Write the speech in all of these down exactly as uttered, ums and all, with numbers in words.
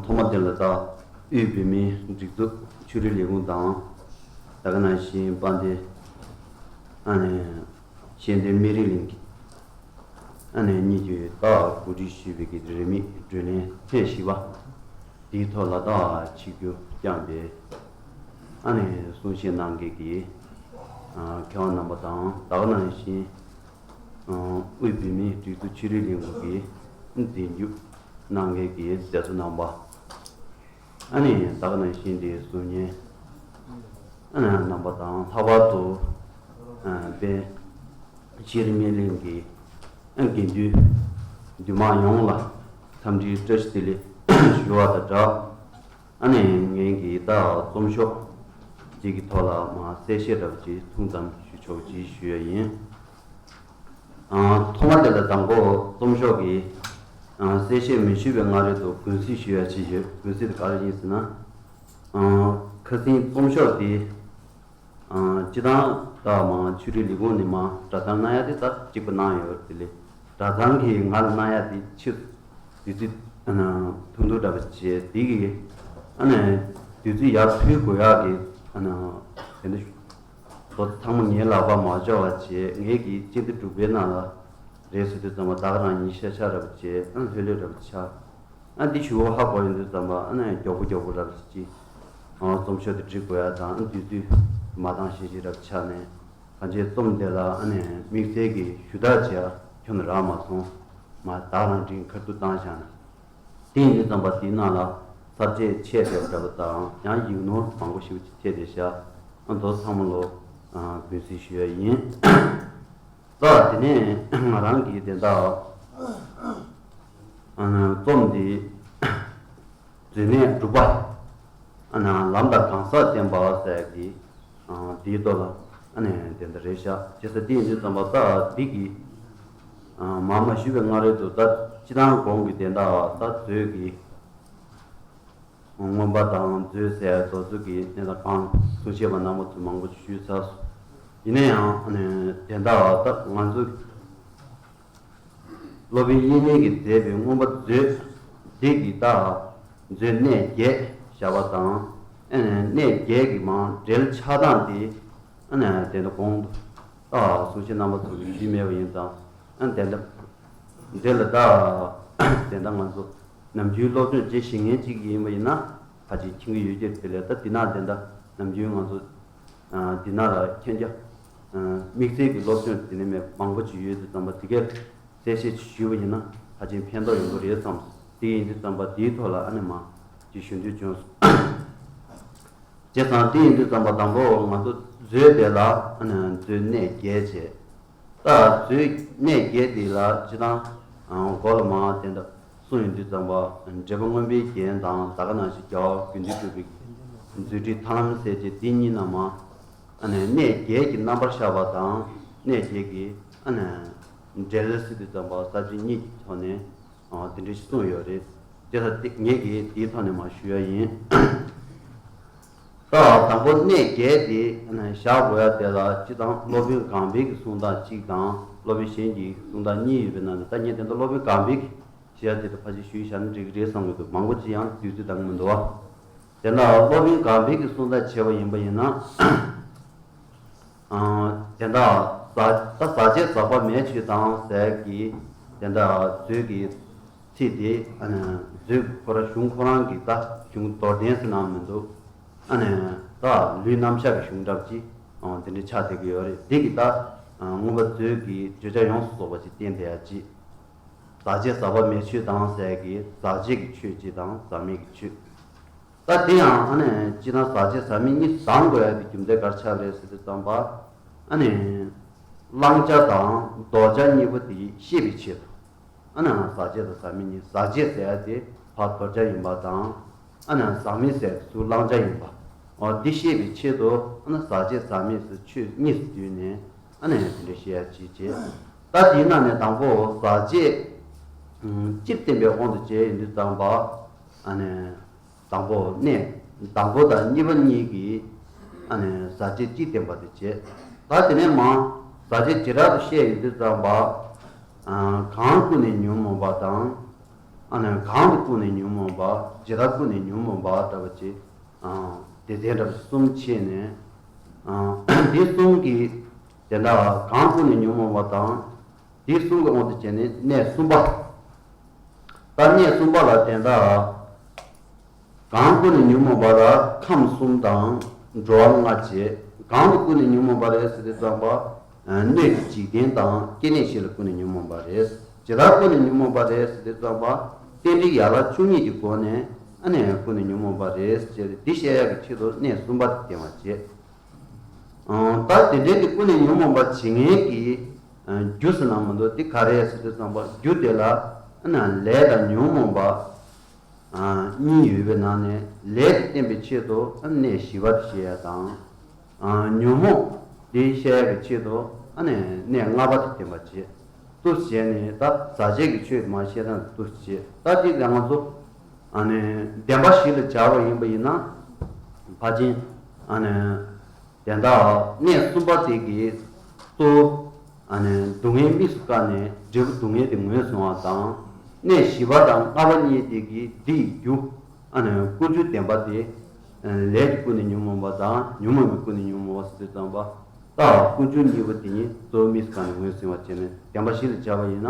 ཐོག་མ་དེ་ལ་ད་དབུས་བོད་མིའི་སྒྲིག་འཛུགས་ཆོས་རིག་ལས་ཁུངས་དང་། ད་ག་ནང་བཞིན་དཔལ་ལྡན་ཨ་ནི་ཤེས་ལྡན་སྨན་རིའི་གླིང་གི་ཨ་ནི་གཉིས་ཀྱིས་ད་གོ་སྒྲིག་ཞུས་པའི་གི་རིས་མེད་བགྲོ་གླེང་ཐེངས་བཞི་པ་དེའི་ཐོག་ལ་ད་ཆིབས་བསྒྱུར་བསྐྱངས་པའི་ཨ་ནི་གསུང་བཤད་གནང་མཁན་གྱི་མཁས་དབང་རྣམ་པ་དང་། ད་ག་ནང་བཞིན་དབུས་བོད་མིའི་སྒྲིག་འཛུགས་ཆོས་རིག་ལས་ཁུངས་ཀྱི་འཛིན་སྐྱོང་གནང་མཁན་གྱི་མཛད་གཙོ་རྣམ་པ། ཨ་ནི་ད་ག་ནང་བཞིན་དེ་གསུང་མཁན་ཨ་ནི་རྣམ་པ་དང་། ལྷག་པར་དུ་ཨ་དཔལ་ཤེས་རིག་སྨན་གླིང་གི་ཨ་དགེ་འདུན་འདུས་མང་ཡོངས་ལ་འཚམས་འདྲིའི་བཀྲ་ཤིས་བདེ་ལེགས་ཞུ་བ་དང་སྦྲགས། ཨ་ནི་ངའི་གི་ད་རྩོམ་ཤོག་ཅིག་གི་ཐོག་ལ་མར་གསལ་བཤད་འདྲ་པོ་ཅིག་ཐུང་ཙམ་ཞུ་ཆོག་ཅིག་ཞུ་ཡ་ཡིན། ཨ་ཐོག་མ་དེ་ལ་དང་པོ་རྩོམ་ཤོག་གི་ཨ་གསལ་བཤད་མི་ཞུས་པའི་སྔ་རོལ་དུ་དགོངས་གཟིགས་ཞུ་ཡ་ཅིག་ཡོད། དགོངས་གཟིགས་དེ་ག་རེ་ཡིན་ཟེར་ན། ཨ་ཁ་སང་རྩོམ་ཤོག་དེ་ཨ་སྤྱི་བཏང་ད་མར་ཆོས་རིག་ལས་ཁུངས་ནས་མར་སྒྲ་གདངས་གནང་ཡ་དེ་ད་གཅིག་པ་གནང་ཡོད་རེད། དེ་ལས་སྒྲ་གདངས་ཀྱིས་ང་ལ་གནང་ཡ་དེ་ཕྱིར་དུས་ཚོད་ཨ་ནི་ཐུང་ཐུང་འདྲ་པོ་བྱས། དེ་གི་ཨ་ནི་དུས་ཚོད་ཡར་འཕུལ་དགོས་ཡག་གི་ཨ་ནི་དེ་འདྲ་ལོ་ཚང་མ་ངའི་ལག་པར་མ་འབྱོར་བ་བྱས། ངས་ཀྱི་སྤྱི་ཟླ་དྲུག་པའི་ནང་ལ་རེད་ཟེར་དུས་ཙམ་པ་ད་ག་རང་ཉིན་ཤ་ཤ་འདྲ་པོ་བྱས། ཨ་ལྷོད་ལྷོད་འདྲ་པོ་ཆགས། ཨ་འདི་ཞུ་བ་ཧ་གོ་ཡོང་དུས་ཙམ་པ་ཨ་ནི་མགྱོགས་པོ་མགྱོགས་པོ་འདྲ་པོ་ཅིག་ཨ་རྩོམ་ཤོག་དེ་འབྲི་དགོས་ཡ་དང་། ཨ་དུས་ཚོད་མ་འདང་ཤེས་ཤེས་འདྲ་པོ་ཆགས་ནས། གང་ཅིའི་རྩོམ་དེ་ལ་ཨ་ནི་དམིགས་བསལ་གྱི་ཞུ་དག་བྱེད་ཡ་ཁྱོན་ནས་རག་མ་སོང་། མར་ད་ག་རང་འབྲི་ཁ་ཐུག་བཏང་བཞག་ནས། དེ་ཡིན་དུས་ཙམ་པ་དེའི་ནང་ལ་གསར་བརྗེ་ཆད་བསྡད་པ་འདྲ་པོ་དང་། ཡང་ཡིག་ནོར་མང་པོ་ཞིག་ཆད་བསྡད་ཤག་ཨ་མདོ་ཚང་མ་ལོ་ཨ་དགོངས་སེལ་ཞུ་ཡ་ཡིན། ད་དེ་ནས་ང་རང་གིས་དེ་འདྲ་ཨ་རྩོམ་འདི་མཛོད་གནས་སྒྲུབ་པ། ཨ་ནི་ལམ་དང་གང་ཟག་བསྟན་པ་ཟེར་གྱི་ཨ་འདིའི་ཐོག་ལ་ཨ་ནི་དེ་འདྲ་རེད་ཤག་བྱས་ཙང་དེ་ཡིན་དུས་ཙམ་པ་ད་འདི་གི་ཨ་མར་མ་ཞུས་པའི་སྔ་རོལ་དུ། ད་སྤྱི་བཏང་གོང་གི་དེ་འདྲ་ད་མཛོད་ཀྱི་མངོན་པ་དང་མཛོད་ཟེར་དེ་ཚོ་གི་གནས་སྟངས་གང་གསུང་བཤད་པ་རྣམ་པ་ཚོས་མང་པོ་ཞུས་ཚར་སོང་། ཡིན་ན་ཡང་ཨ་ནི་དེ་འདྲ་ད་ང་ཚོ་སློབ་དཔོན་དབྱིག་གཉེན་གྱིས་མཛད་པའི་མངོན་པ་མཛོད་འདི་གི་ད་མཛོད་གནས་བརྒྱད་བཞག་པ་དང་། ཨ་ནི་གནས་བརྒྱད་ཀྱི་མར་འགྲེལ་ཆགས་སྟངས་དེ་ཨ་ནི་དེ་འདྲ་གོང་དུ་ད་གསུང་བཤད་རྣམ་པ་ཚོ་གིས་ཞུས་མེད་པ་ཡིན་ཙང་། ཨ་ནི་དེ་འདྲ་འདི་ལ་ད་དེ་འདྲ་ང་ཚོ་ནམ་རྒྱུན་སློབ་སྦྱོང་བྱེད་ཤེས་མཁན་ཅིག་ཡིན་པ་ཡིན་ན་ཕལ་ཆེར་མཁྱེན་གྱི་ཡོད་ཀྱི་རེད། དེ་ལས་ད་འདི་ན་དེ་འདྲ་ནམ་རྒྱུན་ང་ཚོ་ཨ་འདི་ན་ལ་མཁྱེན་རྒྱ་ཨ་དམིགས་བསལ་གྱི་སློབ་སྦྱོང་དེ་ནས་མེད་མང་པོ་ཅིག་ཡོད་དུས་ཙམ་པ། དེ་གའི་གསལ་བཤད་ཅིག་ཞུས་པ་ཡིན་ན་ཕལ་ཆེར་ཕན་ཐོགས་ཡོང་གི་རེད་བསམ། དེ་ཡིན་དུས་ཙམ་པ་དེའི་ཐོག་ལ་ཨ་ནི་མར་ཅིག་ཞུ་འདོད་བྱུང་སོང་། བྱས་ཙང་དེ་ཡིན་དུས་ཙམ་པ་དང་པོ་ང་ཚོ་མཛོད་དེ་ལ་ཨ་ནི་མཛོད་གནས་བརྒྱད་བྱས། ད་མཛོད་གནས་བརྒྱད་དེ་ལ་སྤྱི་བཏང་ཨ་མགོ་ལ་མར་དེ་འདྲ་གསུངས་ཡོང་དུས་ཙམ་པ། འགྲེལ་པ་མངོན་པའི་རྒྱན་དང་། ད་ག་ནང་བཞིན་རྒྱལ་བ་དགེ་འདུན་གྲུབ་པའི་མཛོད་འགྲེལ་ཐར་ལམ་གསལ་བྱེད་འདི་གཉིས་ནང་མར་ཨ་ནི་གནས་བརྒྱད་ཀྱི་རྣམ་པར་ཤར་བ་དང་། གནས་བརྒྱད་ཀྱི་ཨ་ནི་འགྲེལ་ཟེར་དུས་ཙམ་པ་ས་བཅད་གཉིས་ཀྱི་ཐོག་ནས་ཨ་དེ་འདྲ་ཞིག་གསུངས་ཡོད་རེད། དེ་ལ་དེ་ངས་ཀྱིས་དེའི་ཐོག་ནས་མར་ཞུ་ཡ་ཡིན། ད་དང་པོ་གནས་བརྒྱད་དེ་བཞག་དགོས་ཡ་དེ་ལ་སྤྱི་བཏང་སློབ་དཔོན་སྒང་པའི་གི་གསུང་སྟངས་གཅིག་དང་། སློབ་དཔོན་གཞན་གྱི་གསུང་སྟངས་གཉིས་ཡོད་པའི་ནང་ནས། ད་ངས་དེ་འདྲ་སློབ་དཔོན་སྒང་པའི་གི་ཞེས་དེ་ད་ཕལ་ཆེར་ཞུས་བཞག་ན་འགྲིག་གི་རེད་བསམ་གྱི་འདུག་མང་པོ་ཅིག་ཡང་དུས་ཚོད་འདང་གི་མི་འདུག་བ། དེ་ལ་སློབ་དཔོན་སྒང་པའི་གི་གསུང་སྟངས་བྱས་པ་ཡིན་པ་ཡིན་ན། ཨ་དེ་འདྲ་ཟག་ད་ཟག་བཅས་ཟག་པ་མེད་ཆོས་དང་ཟེར་གྱི་དེ་འདྲ་མཛོད་ཀྱི་ཚིག་དེ་ཨ་ནི་མཛོད་ཁོ་རང་གཞུང་ཁོ་རང་གི་ད་གཞུང་མདོར་བསྟན་ཟེར་ན་མི་འདུག་ཨ་ནི་ད་ལུས་རྣམ་གཞག་གི་གཞུང་འདྲ་པོ་ཅིག་ཨ་དེ་འདྲ་ཆགས་བསྡད་ཀྱི་ཡོད་རེད། འདི་གི་ད་ཨ་མངོན་པ་མཛོད་ཀྱི་བརྗོད་བྱ་ཡོངས་སུ་རྫོགས་པ་ཅིག་བསྟན་བསྡད་ཡ་ཅིག་ཟག་བཅས་ཟག་པ་མེད་ཆོས་དང་ཟེར་གྱི་ཟག་བཅས་ཀྱི་ཆོས་གཅིག་དང་ཟག་མེད་ཀྱི་ཆོས། ད་དེ་ཡང་ཨ་ནི་སྤྱིར་ན་ཟག་བཅས་ཟག་མེད་གཉིས་སུ་བགྲང་དགོས་ཡ་དེ་རྒྱུ་མཚན་ག་རེ་ཆགས་པ་རེད་ཟེར་དུས་ཙམ་པ། ཨ་ནི་བླང་བྱ་དང་ལྡོག་བྱ་གཉིས་པོ་དེ་ཤེས་པའི་ཆེད་དུ། ཨ་ནི་ཟག་བཅས་དང་ཟག་མེད་གཉིས། ཟག་བཅས་ཟེར་ཡ་དེ་ཕར་དོར་བྱ་ཡིན་པ་དང་། ཨ་ནི་ཟག་མེད་ཟེར་ཡ་དེ་ཚུར་བླང་བྱ་ཡིན་པ། འོ་འདི་ཤེས་པའི་ཆེད་དུ་ཨ་ནི་ཟག་བཅས་ཟག་མེད་ཟེར་ཆོས་གཉིས་སུ་བསྡུས་ནས་ཨ་ནི་དེ་འདྲ་བཤད་ཡ་ཅིག་བྱས། ད་དེའི་ནང་ནས་དང་པོ་ཟག་བཅས་སྤྱིར་བསྟན་པའི་དབང་དུ་བྱས་ཡོང་དུས་ཙམ་པ། ཨ་ནི་དང་པོ་གནས། དང་པོ་དང་གཉིས་པ་གཉིས་ཀྱིས་ཨ་ནི་ཟག་བཅས་སྤྱིར་བསྟན་པ་དེ་བྱས། ད་དེ་ནས་མར་ཟག་བཅས་བྱེ་བྲག་ཏུ་བཤད་ཡོང་དུས་ཙམ་པ། ཨ་གང་ཀུན་ནས་ཉོན་མོངས་པ་དང་ ཨ་ནི་གང་དུ་ཀུན་ནས་ཉོན་མོངས་པ། ཇི་ལྟར་ཀུན་ནས་ཉོན་མོངས་པ་འདྲ་བ་ཅིག་ཨ་སྡེ་ཚན་འདྲ་བ་ཅིག་གསུམ་ཕྱེ་ནས། ཨ་འདི་གསུམ་གྱི་དེ་འདྲ་གང་ཀུན་ནས་ཉོན་མོངས་པ་དང་། འདི་གསུམ་གྱི་དབང་དུ་བྱས་ནས་གནས་གསུམ་པ། ད་གནས་གསུམ་པ་ལ་དེ་འདྲ། གང་ཀུན་ནས་ཉོན་མོངས་པ་ལ་ཁམས་གསུམ་དང་འགྲོ་བ་ལྔ་བྱས། གང་དུ་ཀུན་ནས་ཉོན་མོངས་པ་རེད་ཟེར་དུས་ཙམ་པ། སྣོད་ཀྱི་འཇིག་རྟེན་དང་སྐྱེ་གནས་བཞི་ལ་ཀུན་ནས་ཉོན་མོངས་པ་རེད། ཇི་ལྟར་ཀུན་ནས་ཉོན་མོངས་པ་རེད་ཟེར་དུས་ཙམ་པ། རྟེན་འབྲེལ་ཡན་ལག་བཅུ་གཉིས་ཀྱི་སྒོ་ནས་ཨ་ནི་ཀུན་ནས་ཉོན་མོངས་པ་རེད་ཟེར་འདི་བཤད་ཡག་གི་ཆེད་དུ་གནས་གསུམ་པ་དེ་བསྟན་པ་བྱས། ཨང་། ད་དེ་འདྲའི་གི་ཀུན་ནས་ཉོན་མོངས་པ་བྱེད་མཁན་གྱི་ཨ་རྒྱུ་ཟེར་ན་མི་འདུག་དེ་ག་རེ་ཟེར་དུས་ཙམ་པ་རྒྱུ་དེ་ལ་ཨ་ནི་ལས་དང་ཉོན་མོངས་པ་ཨ་གཉིས་ཡོད་པའི་ནང་ནས་ལས་དེ་བསྟན་པའི་ཆེད་དུ་ཨ་གནས་བཞི་པ་དེ་བཤད་ཡ་དང་། ཨ་ཉོན་མོངས་དེ་བཤད་ཡ་གི་ཆེད་དུ་ཨ་ནི་གནས་ལྔ་པ་དེ་བསྟན་པ་བྱེད། འདུག་བྱས་ནས་ད་ཟག་བཅས་ཀྱི་ཆོས་མར་བཤད་སྟངས་འདུག་བྱས། ད་དེ་ལ་ང་ཚོ་ཨ་ནི་བདེན་པ་བཞི་ལ་སྦྱར་བ་ཡིན་པ་ཡིན་ན། ཕར་ཕྱིན་ཨ་ནི་དེ་འདྲ་གནས་གསུམ་པ་དེ་གི་གཙོ་བོ་ཨ་ནི་སྡུག་བསྔལ་དམིགས་སུ་བཀར་ནས་འབྲས་བུ་སྡུག་བསྔལ་དེ་ངོས་བཟུང་བ་དང་། གནས་བཞི་པ་དང་ལྔ་པ་གཉིས་དེ་གི་འདི་ཡི་རྒྱུ་ཨ་ནི་ཀུན་འབྱུང་བདེན་པ་དེ་ལས་ཀྱི་ཀུན་ནས་ཉོན་མོངས་པ་དང་ཉོན་མོངས་པའི་ཀུན་ནས་ཉོན་མོངས་པ་ཟེར་དུས་ཙམ་པ། ད་ཀུན་འབྱུང་གཉིས་པོ་དེ་ཉིད་གཙོ་བོ་དམིགས་སུ་བཀར་ནས་ངོས་ཟིན་པ་བྱས་ནས་བདེན་པ་བཞི་ལ་སྦྱར་བ་ཡིན་ན་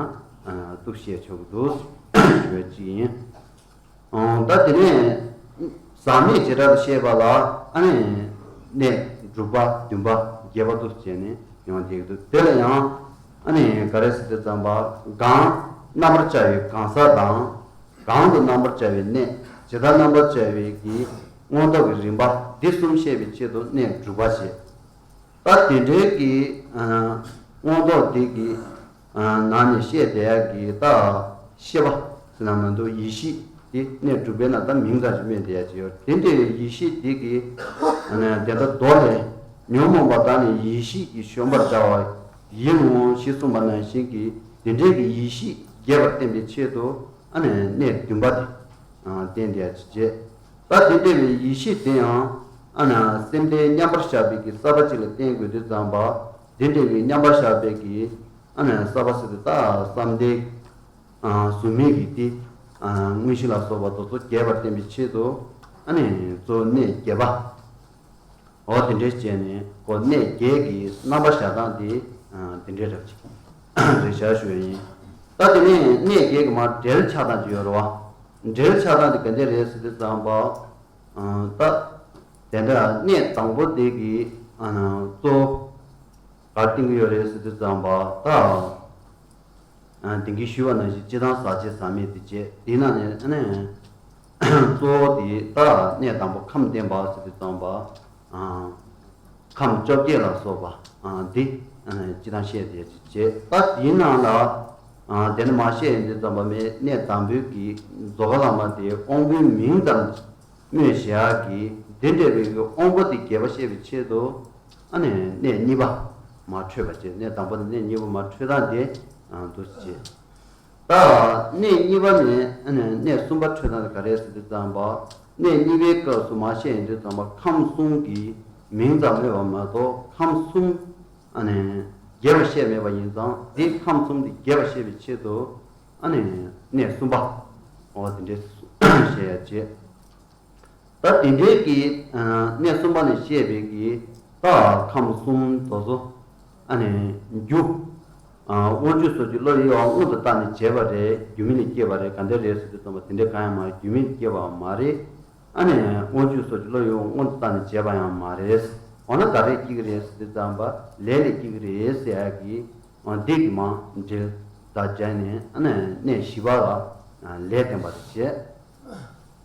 འདུག་བཤད་ཆོག་གི་འདུག་ཞུ་བ་གཅིག་ཡིན། ཨང་། ད་དེ་ནས་ཟག་མེད་བྱེ་བྲག་ཏུ་བཤད་པ་ལ་ཨ་ནི་གནས་དྲུག་པ་བདུན་པ་བརྒྱད་པ་འདུག་བྱས་ནས་ཡོང་བསྡད་ཀྱི་འདུག་དེ་ལ་ཡང་ཨ་ནི་ག་རེ་ཟེར་དུས་ཙམ་པ་གང་རྣམ་པར་བྱ་བའི་གང་ཟག་དང་། གང་དུ་རྣམ་པར་བྱ་བའི་གནས། ཇི་ལྟར་རྣམ་པར་བྱ་བའི་གི་མངོན་རྟོགས་ཀྱི་རིམ་པ་འདི་གསུམ་བཤད་པའི་ཆེད་དུ་གནས་དྲུག་པ་བཤད། ད་དེ་འདྲའི་གི་ཨ་མངོན་རྟོགས་དེ་གི་ཨ་ནང་ནས་བཤད་བསྡད་ཡག་གི་ད་ཤེས་པ་ཟེར་ན་མི་འདུག་ཡེ་ཤེས་དེ་གནས་དྲུག་པའི་ནང་ད་མིང་ཙམ་ཞིག་སྨོས་བསྡད་ཡག་ཅིག་ཡོད། དེ་འདྲའི་ཡེ་ཤེས་དེ་གི་ཨ་ནི་དེ་ལྟར་མདོ་ལས། ཉོན་མོངས་པ་དག་ནི་ཡེ་ཤེས་ཀྱིས་གཞོམ་པར་བྱ་བ་ཡིན་ནོ་ཞེས་གསུངས་པ་ནང་བཞིན་གྱི་དེ་འདྲའི་གི་ཡེ་ཤེས་རྒྱས་པར་བསྟན་པའི་ཆེད་དུ་ཨ་ནི་གནས་བདུན་པ་དེ་ཨ་བསྟན་བསྡད་ཡག་ཅིག་བྱས། ད་དེ་འདྲ་བའི་ཡེ་ཤེས་དེ་ཡང་ཨ་ནི་སེམས་ལྡན་མཉམ་པར་བཞག་པའི་གི་ས་པ་གཅིག་ལ་བརྟེན་དགོས་དུས་ཙམ་པ། དེ་འདྲ་བའི་མཉམ་པར་བཞག་པའི་གི་ཨ་ནི་ས་པ་ཟེར་དུས་ད་བསམ་གཏན་ཨ་གཟུགས་མེད་ཀྱི་དེ་ཨ་དངོས་གཞི་ལ་སོགས་པ་དེ་ཚོ་རྒྱས་པར་བསྟན་པའི་ཆེད་དུ་ཨ་ནི་གཙོ་བོ་གནས་བརྒྱད་པ། འོ་དེ་འདྲ་བྱས་ནས་ཁོ་གནས་བརྒྱད་ཀྱི་རྣམ་པ་བཞག་སྟངས་དེ་ཨ་དེ་འདྲ་རབ་ཅིག་རེད་བཞག་ཞུ་ཡ་ཡིན། ད་དེ་ནས་གནས་བརྒྱད་ཀྱི་མར་འབྲེལ་ཆགས་སྟངས་ཅིག་ཡོད་རེད་བ། འབྲེལ་ཆགས་སྟངས་དེ་ག་འདྲ་རེད་ཟེར་དུས་ཙམ་པ། ཨ་ད་དེ་འདྲ་གནས་དང་པོ་དེ་གི་ཨ་ནི་གཙོ་བོ་གར་བསྟན་གྱི་ཡོད་རེད་ཟེར་དུས་ཙམ་པ་ད། ཨ་དེང་གི་ཞུས་པ་ནང་བཞིན་སྤྱིར་བཏང་ཟག་བཅས་ཟག་མེད་དེ་བྱས། དེའི་ནང་ནས་ཨ་ནི་གཙོ་བོ་དེ་ད་གནས་དང་པོ་ཁམས་བརྟེན་པ་ཟེར་དུས་ཙམ་པ། ཨ་ཁམས་བཅོ་བརྒྱད་ལ་སོགས་པ་ཨ་འདི་ཨ་ནི་སྤྱིར་བཏང་བཤད་བསྡད་ཅིག་བྱས། ད་དེའི་ནང་ལ་ཨ་དེ་ནི་མ་བཤད་ཡིན་དུས་ཙམ་པ་མེད། གནས་དང་པོའི་གི་རྫོགས་པ་བླ་མ་དེ་དབང་པོའི་མིང་ཙམ་སྨོས་བཞག་གི་དེ་འདྲ་བའི་གི་དབང་པོ་དེ་རྒྱས་པ་བཤད་པའི་ཆེད་དུ། ཨ་ནི་གནས་གཉིས་པ་མར་འཕྲོས་པ་བྱས། གནས་དང་པོ་ནས་གནས་གཉིས་པ་མར་འཕྲོས་སྟངས་དེ་ཨ་འདུག་སེ་བྱས། ད་གནས་གཉིས་པ་ནས་ཨ་ནི་གནས་གསུམ་པ་འཕྲོས་སྟངས་དེ་ག་རེ་ཟེར་དུས་ཙམ་པ། གནས་གཉིས་པའི་སྐབས་སུ་མར་བཤད་ཡོང་དུས་ཙམ་པ་ཁམས་གསུམ་གྱི་མིང་ཙམ་སྨོས་པ་མ་གཏོགས་ཁམས་གསུམ་ཨ་ནི་རྒྱས་པ་བཤད་མེད་པ་ཡིན་ཙང་། འདི་ཁམས་གསུམ་དེ་རྒྱས་པ་བཤད་པའི་ཆེད་དུ་ཨ་ནི་གནས་གསུམ་པ་འོ་དེ་འདྲས་བཤད་ཡ་བྱས། ད་དེ་འདྲའི་གི་ཨ་གནས་གསུམ་པ་ནས་བཤད་པའི་གི་ད་ཁམས་གསུམ་དེ་ཚོ་ཨ་ནི་རྒྱུ་ཨ་དབང་ཕྱུག་སོགས་ཀྱི་བློ་ཡི་དབང་མངོན་དུ་བཏང་ནས་བྱས་པ་རེད། རྒྱུ་མེད་ནས་སྐྱེས་པ་རེད། ག་འདྲ་རེད་ཟེར་དུས་ཙམ་པ་དེ་འདྲ་གང་ཡང་མ་རེད། རྒྱུ་མེད་ནས་སྐྱེས་པའང་མ་རེད། ཨ་ནི་དབང་ཕྱུག་སོགས་ཀྱི་བློ་ཡི་དབང་མངོན་དུ་བཏང་ནས་བྱས་པ་ཡང་མ་རེད། འོ་ན་ག་རེ་སྐྱེ་གི་རེད་ཟེར་དུས་ཙམ་པ་ལས་ལས་སྐྱེ་གི་རེད་ཟེར་ཡ་གི་འདི་གི་མ་འབྲེལ་ད་སྦྱར་ནས་ཨ་ནི་གནས་བཞི་པ་ལ་ལས་བསྟན་པ་རེད་བྱས།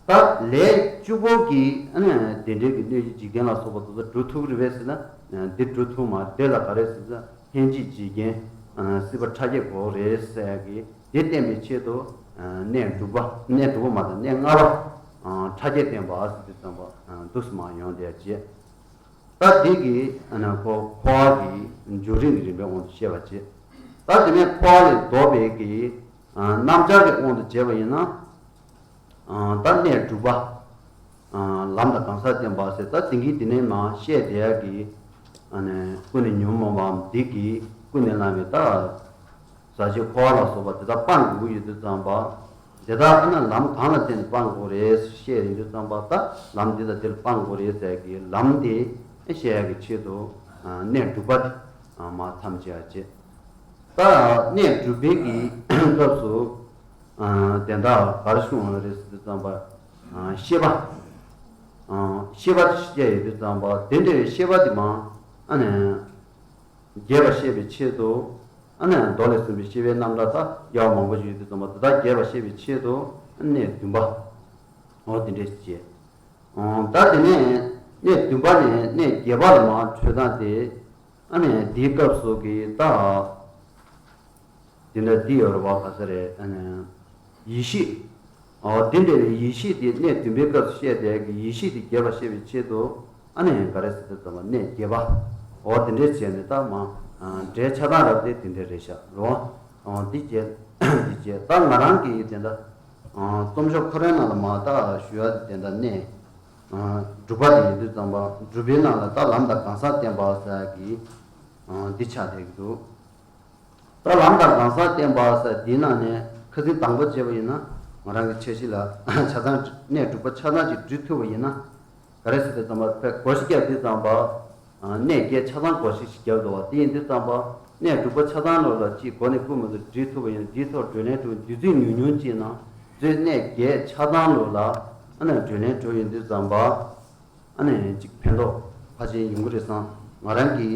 ད་ལས་བཅུ་པོ་གི་ཨ་ནི་དེ་འདྲའི་གི་གནོད་བྱེད་འཇིག་རྟེན་ལ་སོགས་པ་དེ་ཚོ་འགྲོ་ཐུབ་ཀྱི་རེད་པས་ཟེར་ན། འདི་འགྲོ་ཐུབ་མ་རེད། དེ་ལ་ག་རེ་ཟེར་ན་ལྷན་ཅིག་འཇིག་རྟེན་སྲིད་པ་ཕྲ་རྒྱས་དགོས་རེད་ཟེར་ཡ་གི་དེ་བསྟན་པའི་ཆེད་དུ་གནས་དྲུག་པ། གནས་དྲུག་པ་མ་རེད། གནས་ལྔ་པ་ཕྲ་རྒྱས་བསྟན་པ་ཟེར་དུས་ཙམ་པ་འདུག་སེ་མར་ཡོང་བསྡད་ཡ་བྱས། ད་འདི་གི་ཨ་ནི་ཁོ་འཁོར་བ་གི་འབྱུང་རིམ་གྱི་རིམ་པའི་དབང་དུ་བཤད་པ་བྱས། ད་དེ་ནས་འཁོར་བ་ལས་ལྡོག་པའི་གི་ཨ་རྣམ་གཞག་གི་དབང་དུ་བྱས་པ་ཡིན་ན། ཨ་ད་གནས་དྲུག་པ། ཨ་ལམ་དང་གང་ཟག་བསྟན་པ་ཟེར། ད་དེང་གི་འདི་ནས་མར་བཤད་བསྡད་ཡ་གི་ཨ་ནི་ཀུན་ནས་ཉོན་མོངས་པའམ་འདི་གི་ཀུན་ནས་བསླངས་པའི་ད་ཟག་བཅས་འཁོར་བ་ལ་སོགས་པ་དེ་དག་སྤང་དགོས་ཀྱི་ཡོད་དུས་ཙམ་པ། དེ་དག་ཨ་ནི་ལམ་གང་ལ་བརྟེན་ནས་སྤང་དགོས་རེད་བཤད་ཡོང་དུས་ཙམ་པ། ད་ལམ་འདི་དང་འདི་ལ་སྤང་དགོས་རེད་ཟེར་གི་ལམ་དེ་བཤད་ཡག་གི་ཆེད་དུ་གནས་དྲུག་པ་དེ་མར་མཚམས་སྦྱར་བྱས། ད་གནས་དྲུག་པའི་གི་སྐབས་སུ་དེ་འདྲ་ག་རེ་གསུངས་པ་རེད་ཟེར་དུས་ཙམ་པ། ཤེས་པ། ཤེས་པ་དེ་བཤད་ཡོང་དུས་ཙམ་པ་དེ་འདྲ་བའི་ཤེས་པ་དེ་མར་ཨ་ནི། རྒྱས་པར་བཤད་པའི་ཆེད་དུ། ཨ་ནི་མདོ་ལས་གསུངས་པའི་ཤེས་པའི་རྣམ་གྲངས་དག་རྒྱས་པ་མང་པོ་ཞིག་ཡོད་དུས་ཙམ་པ་དེ་དག་རྒྱས་པར་བཤད་པའི་ཆེད་དུ་གནས་བདུན་པ། འོ་དེ་འདྲས་བྱས། ད་དེ་ནས་གནས་བདུན་པ་ནས་གནས་བརྒྱད་པ་ལ་མར་འཕྲོས་སྟངས་དེ། ཨ་ནི་དེའི་སྐབས་སུ་གི་ད། དེ་འདྲ་འདི་ཡོད་རེད་བ། ག་ས་རེད། ཨ་ནི་ཡེ་ཤེས། འོ་དེ་འདྲ་བའི་ཡེ་ཤེས་དེ་གནས་བདུན་པའི་སྐབས་སུ་བཤད་བསྡད་ཀྱི་ཡེ་ཤེས་དེ་རྒྱས་པར་བཤད་པའི་ཆེད་དུ། ཨ་ནི་ག་རེ་ཟེར་དུས་ཙམ་པ་གནས་བརྒྱད་པ། འོ་དེ་འདྲས་བྱས་ནས་ད་མར་འགྲེལ་ཆ་ཚང་རབ་དེ་དེ་འདྲས་རེད་ཤག་རོ། འོ་འདི་བྱས། འདི་བྱས་ད་ང་རང་གིས་དེ་འདྲ་རྩོམ་ཤོག་ཁོ་རའི་ནང་ལ་མར་ད་ཞུ་ཡ་དེ་འདྲ་གནས་དྲུག་པ་དེ་ཡིན་དུས་ཙམ་པ་དྲུག་པའི་ནང་ལ་ད་ལམ་དང་གང་ཟག་བསྟན་པ་ཟེར་གི་འདི་ཆགས་བསྡད་ཀྱི་འདུག་ད་ལམ་དང་གང་ཟག་བསྟན་པ་ཟེར་འདིའི་ནང་ནས་ཁ་སང་དང་པོ་བྱས་པ་ཡིན་ན། ང་རང་གི་འཆར་གཞི་ལ་ཆ་ཚང་གནས་དྲུག་པ་ཆ་ཚང་ཅིག་འབྲི་ཐུབ་པ་ཡིན་ན། ག་རེ་ཟེར་དུས་ཙམ་པ་བགོ་བཤའ་བརྒྱབ་དུས་ཙམ་པ། གནས་བརྒྱད་ཆ་ཚང་བགོ་བཤའ་ཞིག་བརྒྱབ་འདུག་བ། དེ་ཡིན་དུས་ཙམ་པ་གནས་དྲུག་པ་ཆ་ཚང་ལོ་ལ་གཅིག་གོ་ནས་ཀུན་མ་ཚོ་འབྲི་ཐུབ་པ་ཡིན་ན། འདིའི་ཐོག་བགྲོ་གླེང་གྲོལ་དུས་ཚོད་ཉུང་ཉུང་ཅིག་ནང་ཚུར་གནས་བརྒྱད་ཆ་ཚང་ལོ་ལ་ཨ་ནི་བགྲོ་གླེང་གྲོལ་ཡོང་དུས་ཙམ་པ། ཨ་ནི་ཅིག་ཕན་ཐོགས་ཕལ་ཆེར་ཡོང་གི་རེད་བསམ། ང་རང་གི་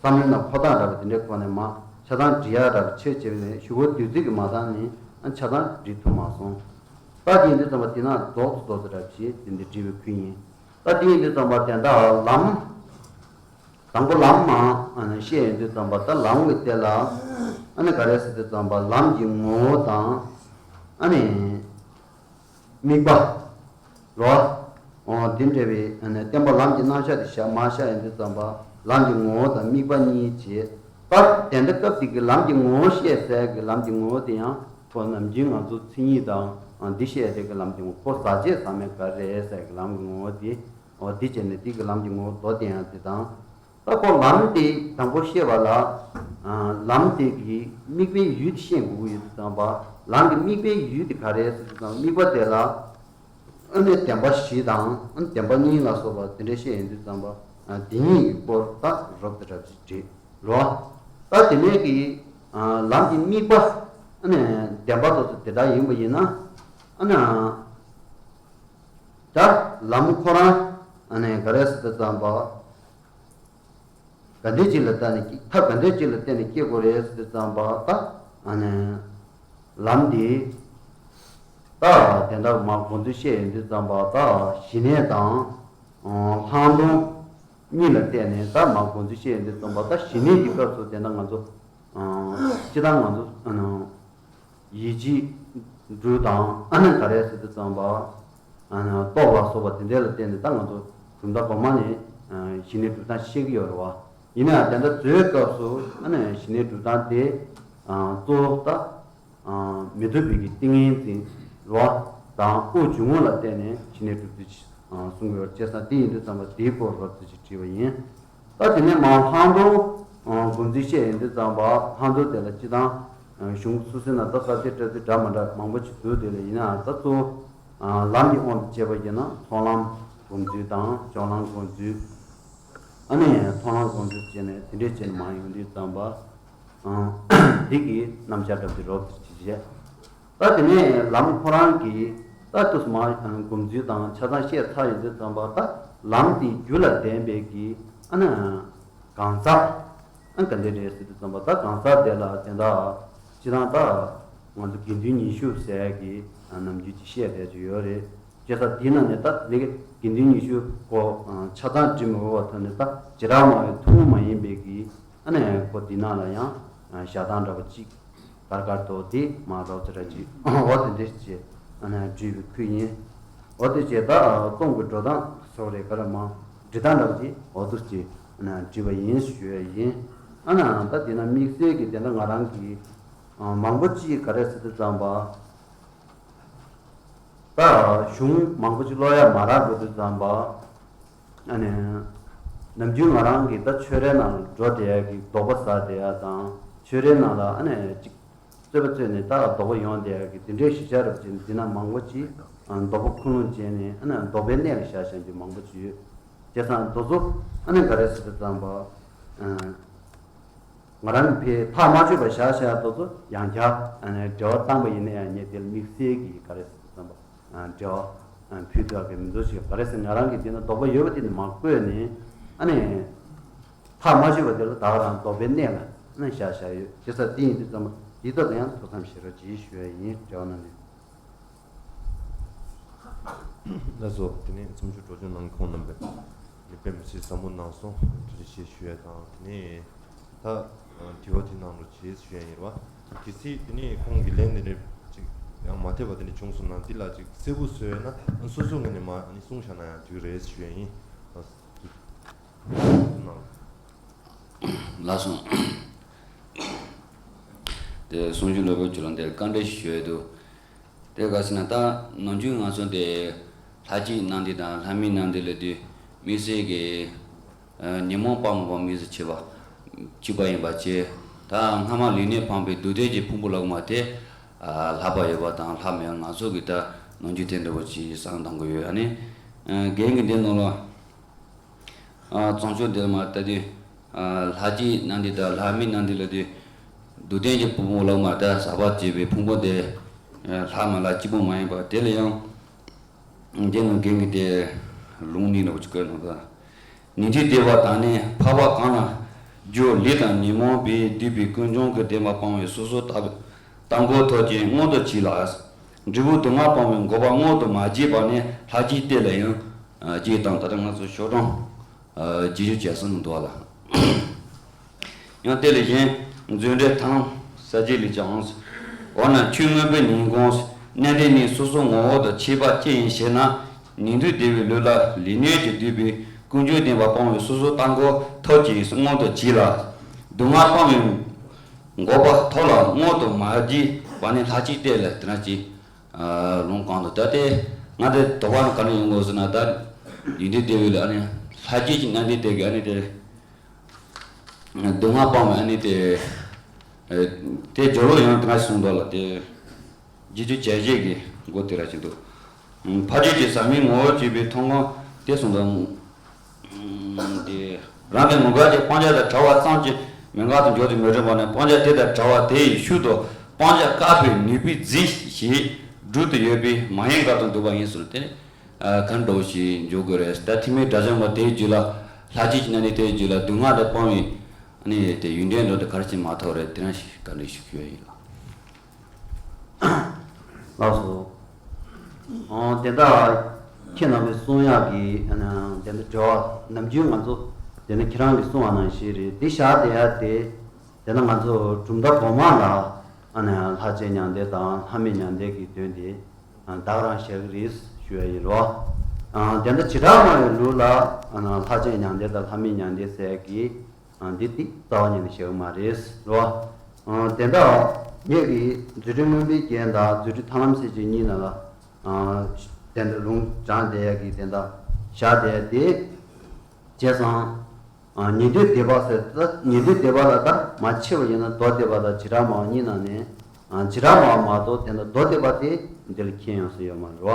བསམ་བློའི་ནང་འཁོར་སྟངས་འདྲ་པོ་དེ་འདྲའི་སྒོ་ནས་མར་ཆ་ཚང་འབྲི་ཡག་འདྲ་པོ་ཆེ་བྱས་པ་ནས་གཞུག་གུ་དུས་ཚོད་ཀྱི་མ་འདང་ནས་ཨ་ཆ་ཚང་འབྲི་ཐུབ་མ་སོང་། ད་དེ་ཡིན་དུས་ཙམ་པ་དེ་ན་རྡོག་རྡོག་ཏུ་འདྲ་པོ་ཞིག་དེ་འདྲ་འབྲི་བའི་ཁུལ་ཡིན། ད་དེ་ཡིན་དུས་ཙམ་པ་དེ་འདྲ་ལམ། དང་པོ་ལམ་མར་ཨ་ནི་བཤད་ཡོང་དུས་ཙམ་པ། ད་ལམ་གྱི་དེ་ལ་ཨ་ནི་ག་རེ་ཟེར་དུས་ཙམ་པ་ལམ་གྱི་ངོ་བོ་དང་ཨ་ནི། དམིགས་པ། རོ། འོ་དེ་འདྲ་བའི་ཨ་ནི་བསྟན་པ་ལམ་གྱི་རྣམ་གཞག་དེ་བཤད་མར་བཤད་ཡོང་དུས་ཙམ་པ་ལམ་གྱི་ངོ་བོ་དང་དམིགས་པ་གཉིས་བྱས། ད་དེ་འདྲ་སྐབས་དེ་གི་ལམ་གྱི་ངོ་བོ་བཤད་ཟེར་གི་ལམ་གྱི་ངོ་བོ་དེ་ཡང་ཁོ་ནམ་རྒྱུན་ང་ཚོ་མཚན་ཉིད་དང་འདི་བཤད་དེ་གི་ལམ་གྱི་ངོ་བོ། ཁོ་ཟག་བཅས་ཟག་མེད་ག་རེ་ཟེར་གི་ལམ་གྱི་ངོ་བོ་དེ། འོ་དེ་བྱས་ནས་དེ་གི་ལམ་གྱི་ངོ་བོ་མདོ་དེ་ཡང་དེ་དང་། ད་ཁོ་ལམ་དེ་དང་པོ་བཤད་པ་ལ། ལམ་དེ་གི་དམིགས་པའི་ཡུལ་དེ་ཤེས་དགོས་ཀྱི་ཡོད་དུས་ཙམ་པ། ལམ་གྱི་དམིགས་པའི་ཡུལ་དེ་ག་རེ་ཟེར་དུས་ཙམ། དམིགས་པ་དེ་ལ་ཨ་ནི་བདེན་པ་བཞི་དང་ཨ་ནི་བདེན་པ་གཉིས་ལ་སོགས་པ་དེ་འདྲ་བཤད་ཡོང་དུས་ཙམ་པ། དེ་གཉིས་ཀྱི་སྐོར་ད་རོབ་ཙམ་འདྲ་ཅིག་བྲིས་རོ། ད་དེ་ནས་ཀྱི་ལམ་གྱི་དམིགས་པ་ཨ་ནི་བདེན་པ་དེ་ཚོ་དེ་འདྲ་ཡིན་པ་ཡིན་ན། ཨ་ནི་ད་ལམ་ཁོ་རང་ཨ་ནི་ག་རེ་ཟེར་དུས་ཙམ་པ། ག་འདྲ་ཅིག་ལ་བརྟེན་ནས་སྐྱེ། ཐབས་ག་འདྲ་ཅིག་ལ་བརྟེན་ནས་སྐྱེ་དགོས་རེད་ཟེར་དུས་ཙམ་པ། ད་ཨ་ནི་ལམ་འདི་ད་དེ་འདྲ་མར་དགོངས་ཚུལ་བཤད་ཡོང་དུས་ཙམ་པ། ད་ཞི་གནས་དང་ལྷག་མཐོང་གཉིས་ལ་བརྟེན་ནས་ད་མར་དགོངས་ཚུལ་བཤད་ཡོང་དུས་ཙམ་པ། ད་ཞི་གནས་ཀྱི་སྐབས་སུ་དེ་འདྲ་ང་ཚོ་སྤྱིར་བཏང་ང་ཚོ་ཨ་ནི། ཡིད་ཀྱི་འབྲུ་དང་ཨ་ནི་ག་རེ་ཟེར་དུས་ཙམ་པ། ཨ་ནི་རྟོག་ལ་སོགས་པ་དེ་འདྲ་ལ་བརྟེན་ནས་ད་ང་ཚོ་གྲུབ་མཐའ་གོང་མ་ནས་ཞི་གནས་གྲུབ་སྟངས་ཤེས་ཀྱི་ཡོད་རེད་བ། ཡིན་ནའང་དེ་འདྲ་མཛོད་སྐབས་སུ་ཨ་ནི་ཞི་གནས་གྲུབ་སྟངས་དེ་གཙོ་བོ་ད་མི་སྡུག་པའི་གི་ཏིང་ངེ་འཛིན་རེད་བ། དང་དབུགས་འབྱུང་རྔུབ་ལ་བརྟེན་ནས་ཞི་གནས་གྲུབ་ཚུལ་གསུང་གི་ཡོད། བྱས་ཙང་དེ་ཡིན་དུས་ཙམ་པ་དེའི་སྐོར་རོབ་ཙམ་ཅིག་བྲིས་པ་ཡིན། ད་དེ་ནས་མར་ལྷག་མཐོང་སྒོམ་ཚུལ་བཤད་ཡོང་དུས་ཙམ་པ། ལྷག་མཐོང་དེ་ལ་སྤྱིར་བཏང་གཞུང་སོ་སོའི་ནང་ད་ས་བཅད་སྤྲད་ཚུལ་འདྲ་མི་འདྲ་མང་པོ་ཞིག་འདུག་དེ་ལ་ཡིན་ནའང་ད་གཙོ་བོ་ལམ་གྱི་དབང་དུ་བྱས་པ་ཡིན་ན་ཚོགས་ལམ་སྒོམ་ཚུལ་དང་སྦྱོར་ལམ་སྒོམ་ཚུལ། ཨ་ནི་མཐོང་ལམ་སྒོམ་ཚུལ་བྱས་ནས་དེ་འདྲས་བྱས་ནས་མར་ཡོང་དུས་ཙམ་པ། འདི་གི་རྣམ་གཞག་འདྲ་པོ་དེ་རོབ་ཙམ་ཅིག་བྱས། ད་དེ་ནས་ལམ་ཁོ་རང་གི་ད་དུས་མ་སྒོམ་ཚུལ་དང་ཆ་ཚང་བཤད་ཚར་ཡོང་དུས་ཙམ་པ། ད་ལམ་དེའི་རྒྱུ་ལ་ལྡན་པའི་གི་ཨ་ནི་གང་ཟག་ཨ་ག་འདྲ་རེད་ཟེར་དུས་ཙམ་པ། ད་གང་ཟག་དེ་ལ་དེ་འདྲ་སྤྱིར་བཏང་ད་ང་ཚོ་དགེ་འདུན་ཉི་ཤུ་ཟེར་གི་ནམ་རྒྱུན་གྱི་བཤད་བསྡད་ཀྱི་ཡོད་རེད། བྱས་ཙང་དེའི་ནང་ནས་ད་དེ་གི་དགེ་འདུན་ཉི་ཤུ་ཁོ་ཆ་ཚང་འབྲི་མི་དགོས་པ་ཐོག་ནས། ད་བྱེ་བྲག་སྨྲ་བའི་ཐུན་མོང་མ་ཡིན་པའི་གི་ཨ་ནི་ཁོ་འདི་ནང་ལ་ཡང་བཞག་སྟངས་འདྲ་པོ་གཅིག་གར་གར་དུ་དེ་མ་རོབ་ཙམ་ར་ཅིག་འོ་དེ་འདྲ་ཅིག་ཨ་ནི་བྲིས་པའི་ཁུལ་ཡིན། འོ་དེ་བྱས་ད་རྩོམ་གྱི་འགྲོ་སྟངས་སོགས་རེད་ག་རེ་མ་འབྲི་སྟངས་འདྲ་པོ་ཅིག་འོ་དེ་ཅིག་ཨ་ནི་བྲིས་པ་ཡིན་ཞུ་ཡ་ཡིན། ཨ་ནི་ད་དེ་ན་དམིགས་བསལ་གྱི་དེ་འདྲ་ང་རང་གི་མང་པོ་ཅིག་ག་རེ་ཟེར་དུས་ཙམ་པ། ད་གཞུང་མང་པོ་ཅིག་ཀློག་ཡ་མ་རག་དགོས་དུས་ཙམ་པ། ཨ་ནི་ནམ་རྒྱུན་ང་རང་གིས་ད་ཆོས་རའི་ནང་ལ་འགྲོ་བསྡད་ཡ་གི་དོགས་པ་ཟ་བསྡད་ཡ་དང་། ཆོས་རའི་ནང་ལ་ཨ་ནི་ཅིག་ རྩོད་པ་རྩོད་ནས་ད་ལྡོག་པ་ཡོང་བསྡད་ཡག་གི་དེ་འདྲའི་གཞི་ཆགས་རབ་ཅིག་འདི་ན་མང་པོ་ཅིག་ལྡོག་པ་ཁུངས་ལུང་བྱས་ནས་ཨ་ནི་ལྡོག་པའི་གནས་ལ་བཞག་བཞག་རྒྱུ་མང་པོ་ཅིག་ཡོད། བྱས་ཙང་དེ་ཚོ་ཨ་ནི་ག་རེ་ཟེར་དུས་ཙམ་པ། ང་རང་གི་ཕའི་ཐག་མ་ཆོད་པ་བཞག་བཞག་དེ་ཚོ་ཡང་བསྐྱར་ཨ་ནི་འགྲེལ་བ་བཏང་པ་ཡིན་ན་ཡང་ངས་དེ་ལ་དམིགས་བསལ་གྱི་ག་རེ་ཟེར་དུས་ཙམ་པ། འབྲེལ་བ་ཕུལ་ཐུབ་པ་མི་འདུག་ཅིག་ག་རེ་ཟེར། ང་རང་གིས་དེ་ན་ལྡོག་པ་ཡོད་པ་དེ་ནི་མ་བཀོད་ནས་ཨ་ནི་ཐག་མ་ཆོད་པ་དེ་ལ་ད་ག་རང་ལྡོག་པའི་གནས་ལ་ཨ་ནི་བཞག་བཞག་ཡོད། དེ་ས་དེ་ཡིན་དུས་ཙམ་པ་འདི་ལྟར་དུ་ཡང་ཐུགས་བསམ་བཞེས་རོགས་གྱིས་ཞུ་ཡ་ཡིན། འབྲེལ་བ་གནང་ནས། ལགས་སོ། དེ་ནས་འཚམས་ཞུ་གྲོས་ཆོད་གནང་མཁན་ཁོང་རྣམ་པས་ནི་དཔེ་མི་སྲིད་ཟབ་མོ་གནང་སོང་། ཐུགས་རྗེ་ཆེ་ཞུ་ཡ་དང་དེ་ནས། ད་དྲི་བ་དེ་གནང་རོགས་བྱེད་ཞུ་ཡ་ཡིན་རེད་བ། གལ་སྲིད་དེ་ནས་ཁོང་གི་ལན་དེ་འདྲ་ཅིག་ཡང་མ་འཐད་པ་དེ་འདྲ་བྱུང་སོང་ན་འདི་ལ་ཅིག་གསལ་པོ་བཟོས་ན་སོ་སོ་ངོས་ནས་མ་ནི་གསུངས་བཞག་ན་ཡང་འགྲིག་རེད་ཞུ་ཡ་ཡིན། ལགས་སོ། དེ་གསུང་ཆོས་ལོ་པོ་ཁྱོད་ལ་འདིར་བཀའ་འདྲི་ཞུ་ཡ་འདུག་དེ་ག་ཟེར་ན་ད་ནམ་རྒྱུན་ང་ཚོ་དེ་ལྷ་གཅིག་གནང་འདི་དང་ལྷ་མིན་གནང་འདི་ལ་དུས་དམིགས་བསལ་གྱི་ཉོན་མོངས་སྤང་དགོས་པ་དམིགས་སུ་བྱེད་པ་གཅིག་པ་ཡིན་པ་བཅས། ད་སྔ་མ་ལུས་གནད་སྤངས་པའི་སྡུག་བདེན་གྱི་ཕུང་པོ་ལ་མ་དེ་ལྷག་པ་ཡོད་པ་དང་ལྷག་མེད་ང་ཚོ་གི་ད་ནམ་རྒྱུན་དེ་འདྲ་བོ་ཅིག་བསམ་བཏང་གི་ཡོད། ཨ་ནི་རྒན་གྱི་འདི་ནང་ལ། བཙན་བྱོལ་འདིར་མ་ལྟ་དུས། ལྷ་གཅིག་གནང་འདི་དང་ལྷ་མིན་གནང་འདི་ལ་དུས། སྡུག་བདེན་གྱི་ཕུང་པོ་ལ་མ་ད་ཟག་པ་བྱེད་པའི་ཕུང་པོ་དེ། ལྷག་མ་ལ་གཅིག་པོ་མ་ཡིན་པ་དེ་ལ་ཡང་། འདི་ནང་རྒན་གྱི་དེ་ལུང་གཉིས་ལ་བཀོད་གནང་ད། ཉན་ཐོས་སྡེ་པ་དང་ནི་འཕགས་པ་གང་ལ་རྒྱུ་ལས་དང་ཉོན་མོངས་པས་བསྡུས་པའི་ཀུན་འབྱུང་གི་བདེན་པ་སྤང་བའི་སོ་སོར་བརྟགས་པའི་བརྟགས་འགོག་ཐབས་ཀྱིས་མངོན་དུ་བྱས་ལ། འབྲས་བུ་སྡུག་བསྔལ་སྤང་བའི་འགོག་པ་མངོན་དུ་མ་བྱས་པ་ནི་ལྷ་གཅིག་སྟེ་ལ་ཡང་། ཅེས་དང་། ད་ལྟ་ང་ཚོ་ཤོག་གྲངས་བརྗེ་བསྒྱུར་བྱས་སོང་འདུག་ལ། ཡང་དེ་ལས་གཞན་མཛོད་འགྲེལ་ཐར་ལམ་གསལ་བྱེད་ལས་ཀྱང་། འོ་ན་ཆོས་མངོན་པའི་ཉིན་གུང་གནད་དོན་ནི་སོ་སོ་ངོ་བོ་དང་ཁྱད་པར་ཅི་ཡིན་ཞེ་ན། ཉན་ཐོས་སྡེ་པའི་ལུགས་ལ་ལུས་གནད་ཀྱིས་བསྡུས་པའི་ཀུན་འབྱུང་བདེན་པ་སྤང་བའི་སོ་སོར་བརྟགས་འགོག་ཐབས་ཀྱིས་མངོན་དུ་བྱས་ལ། སྡུག་བསྔལ་སྤང་བའི་འགོག་པ་ཐབས་ལ་མངོན་དུ་མ་བྱས་པ་ནི་ལྷ་གཅིག་སྟེ་ལ། དེ་ན་ཅི། ལུང་གང་དུ་ད་དེ་ང་དེ་དོགས་པ་ནི་ག་ནས་ཡོང་དགོས་ཟེར་ན། ད་ཡིན་དུས་དེ་བས་ལ་ཨ་ནི་ལྷ་གཅིག་གི་གནད་དོན་དེ་གི་ཨ་ནི་དེ་སྡུག་བསྔལ་སྤང་བའི་ཨ་ནི་དེ་དེ་སྦྱོར་བ་ཡང་དེ་ང་གསུངས་འདུག་ལ། དེ་རྗེས་འཇུག་བྱས་རྗེས་ཀྱི་སྒོ་དེ་ར་ཅིག་འདུག་ཕ་རྒྱུད་ཀྱི་ཟག་མེད་ངོ་བོར་གྱུར་པའི་མཐོང་སྒོམ་དེ་གསུངས་འདུག་དེ་རང་གི་ངོ་འགལ་གྱི་སྤང་བྱ་དང་བྲལ་བ་ཙམ་གྱིས་མན་ངག་ཏུ་འགྱུར་དུ་མི་རུང་བ་ནི། སྤང་བྱ་དེ་དང་བྲལ་བ་དེ་ཡི་ཤུགས་དང་སྤང་བྱ་བཀག་པའི་ནུས་པའི་རྫས་ཞེས་སྒྲུབ་ཏུ་ཡོད་པས་མ་ཡིན་དགག་ཏུ་འདུག་པ་ཡིན་ཟེར། དེ་ནི་ག་འདྲ་བོ་ཞིག་འཇོག་དགོས་རེད། ད་ཐེག་དམན་དགྲ་བཅོམ་པ་དེའི་རྒྱུད་ལ་ལྷ་གཅིག་གི་གནད་དོན་དེའི་རྒྱུད་ལ་སྡུག་བསྔལ་དང་སྤང་བའི་ནི་དེ་ཡོན་ཏན་འགྲོ་དེ་ག་རེ་ཞིག་མ་ཐོབ་རེད། དེ་རང་ཞིག་བཀའ་འདྲི་ཞུ་རྒྱུ་ཡིན་ལགས། ལགས་སོ། ཨང་། དེ་འདྲ་ཁྱེད་རྣམ་པས་གསུང་ཡག་གི་ཨ་ནི་དེ་འདྲ་འབྲེལ་བ་ནམ་རྒྱུན་ང་ཚོ་དེ་འདྲ་ཁྱེད་རང་གིས་གསུང་བ་ནང་བཞིན་རེད། འདི་བཞག་བསྡད་ཡག་དེ་དེ་འདྲ་ང་ཚོ་གྲུབ་མཐའ་གོང་མ་ལ་ཨ་ནི་ལྷ་བཅས་མྱང་འདས་དང་ལྷ་མིན་མྱང་འདས་ཀྱི་དོན་དེ་ད་ག་རང་བཞག་གི་རེད་ཞུ་ཡ་ཡིན་རོ། ཨང་། དེ་འདྲ་བྱེ་བྲག་སྨྲ་བའི་ལུགས་ལ་ཨ་ནི་ལྷ་བཅས་མྱང་འདས་དང་ལྷ་མིན་མྱང་འདས་ཟེར་གི་ཨ། འདི་ཏིག་རྩ་བ་ཉིད་ནས་བཞག་གི་མ་རེད་རོ། ཨ། དེ་འདྲ་ངེད་ཀྱི་རྫུ་འཕྲུལ་མངོན་པའི་རྒྱན་དང་རྫུ་འཕྲུལ་ཐར་ལམ་གསལ་བྱེད་གཉིས་ནང་ལ། ཨ། དེ་འདྲ་ལུང་དྲངས་བསྡད་ཡག་གི་དེ་འདྲ་བཞག་བསྡད་དེ། བྱས་ཙང་། ཨ། ཉན་ཐོས་སྡེ་པ་ཟེར་ད་ཉན་ཐོས་སྡེ་པ་ལ་ད་མ་ཕྱེ་བ་ཡིན་ན་མདོ་སྡེ་པ་དང་བྱེ་བྲག་སྨྲ་བ་གཉིས་ནང་ནས། ཨ། བྱེ་བྲག་སྨྲ་བ་མ་གཏོགས་དེ་འདྲ་མདོ་སྡེ་པ་དེ་འདི་ལ་ཁྱད་ཡོངས་སུ་ཡོད་མ་རེད་བ།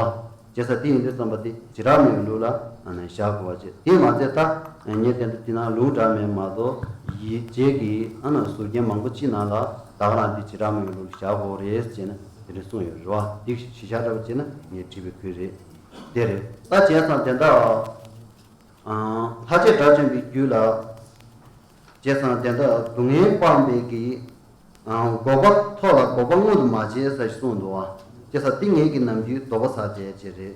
བྱས་ཙང་དེ་ཡིན་དུས་ཙམ་པ་དེ་བྱེ་བྲག་སྨྲ་བའི་ལུགས་ལ་ཨ་ནི་བཞག་དགོས་པ་བྱས། དེ་མ་ཚད་ད་ངས་དེ་འདྲ་དེ་ནང་ལུང་དྲངས་མེད་མ་གཏོགས་ཡིད་བྱེད་ཀྱི་ཨ་ནི་ཟུར་རྒྱན་མང་པོ་ཅིག་ནང་ལ་ད་ག་རང་དེ་བྱེ་བྲག་སྨྲ་བའི་ལུགས་ལ་བཞག་དགོས་རེད་ཅེས་ནི་དེ་འདྲ་གསུངས་ཡོད་རེད་བ། དེ་གཞི་བཞག་འདྲ་བ་བྱས་ན་ངས་བྲིས་པའི་ཁུལ་རེད། དེ་རེད། ད་བྱས་ཙང་དེ་འདྲ། ལྷ་བཅས་དགྲ་བཅོམ་པའི་རྒྱུད་ལ། བྱས་ཙང་དེ་འདྲ་སྡུག་བསྔལ་སྤངས་པའི་གི། འགོག་པ་ཐོབ་ལ་འགོག་པ་མངོན་དུ་མ་བྱས་ཟེར་གསུངས་འདུག་བ། བྱས་ཙང་འདི་ངེད་ཀྱི་ནམ་རྒྱུན་དོགས་པ་ཟ་བྱས་ཅེས་རེད།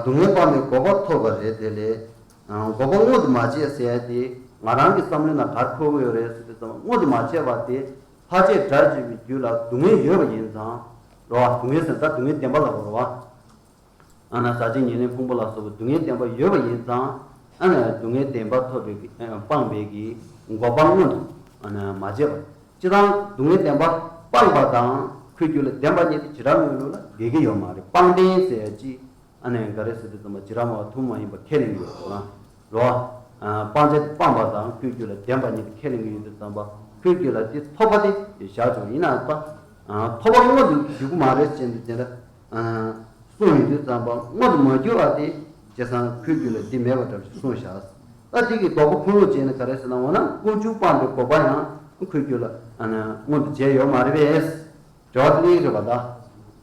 སྡུག་བསྔལ་སྤངས་པའི་འགོག་པ་ཐོབ་པ་རེད། དེ་ལས། འགོག་པ་མངོན་དུ་མ་བྱས་ཟེར་ཡ་དེ་ང་རང་གི་བསམ་བློའི་ནང་ག་རེ་འཁོར་གྱི་ཡོད་རེད་ཟེར་དུས་ཙམ་མངོན་དུ་མ་བྱས་པ་དེ་ལྷ་བཅས་དགྲ་བཅོམ་པའི་རྒྱུད་ལ་སྡུག་བསྔལ་ཡོད་པ་ཡིན་ཙང་། རེད་བ། སྡུག་བསྔལ་ཟེར་ན་ད་སྡུག་བསྔལ་བདེན་པ་ལ་གོ་རེད་བ། ཨ་ནི་ཟག་བཅས་ཉེར་ལེན་ཕུང་པོ་ལ་སོགས་པའི་སྡུག་བསྔལ་བདེན་པ་ཡོད་པ་ཡིན་ཙང་། ཨ་ནི་སྡུག་བསྔལ་བདེན་པ་ཐོབ་པའི་སྤངས་པའི་གི་འགོག་པ་མངོན་དུ་ཨ་ནི་མ་བྱས་པ། སྤྱིར་བཏང་སྡུག་བསྔལ་བདེན་པ་སྤངས་པ་དང་ཁོའི་རྒྱུད་ལ་བདེན་པ་གཉིས་དེ་བྱེ་བྲག་སྨྲ་བའི་ལུགས་ལ་འགལ་གྱི་ཡོད་མ་རེད། སྤངས་བདེན་ཟེར་ཡ་ཅིག་ཨ་ནི་ག་རེ་ཟེར་དུས་ཙམ་པ་བྱེ་བྲག་སྨྲ་བ་ཐུན་མོང་མ་ཡིན་པ་ཁས་ལེན་གྱི་ཡོད་རེད་བ། རོ། སྤང་བྱ་དེ་སྤངས་པ་དང་ཁོའི་རྒྱུད་ལ་བདེན་པ་གཉིས་དེ་ཁས་ལེན་གྱི་ཡོད་དུས་ཙམ་པ་ཁོའི་རྒྱུད་ལ་དེ་ཐོབ་པ་དེ་བཞག་ཆོག་ཡིན་ནའང་ད། ཐོབ་པ་མངོན་དུ་འགྱུར་གྱི་མ་རེད་ཅེས་དེ་འདྲ་གསུངས་ཡོང་དུས་ཙམ་པ་མངོན་དུ་མ་གྱུར་བ་དེ་བྱས་ཙང་ཁོའི་རྒྱུད་ལ་འདི་མེད་པ་འདྲ་ཞིག་གསུངས་བཞག་ད་དེ་གི་ལྡོག་པ་ཕུང་ལུགས་བྱས་ནས་ག་རེ་ཟེར་ན་འོ་ན་ཀུན་འབྱུང་སྤངས་པའི་འགོག་པ་ཡང་ཁོའི་རྒྱུད་ལ་མངོན་དུ་བྱས་ཡོད་མ་རེད་པས། དྲི་བ་དེ་གླེང་རེད་པ་ད།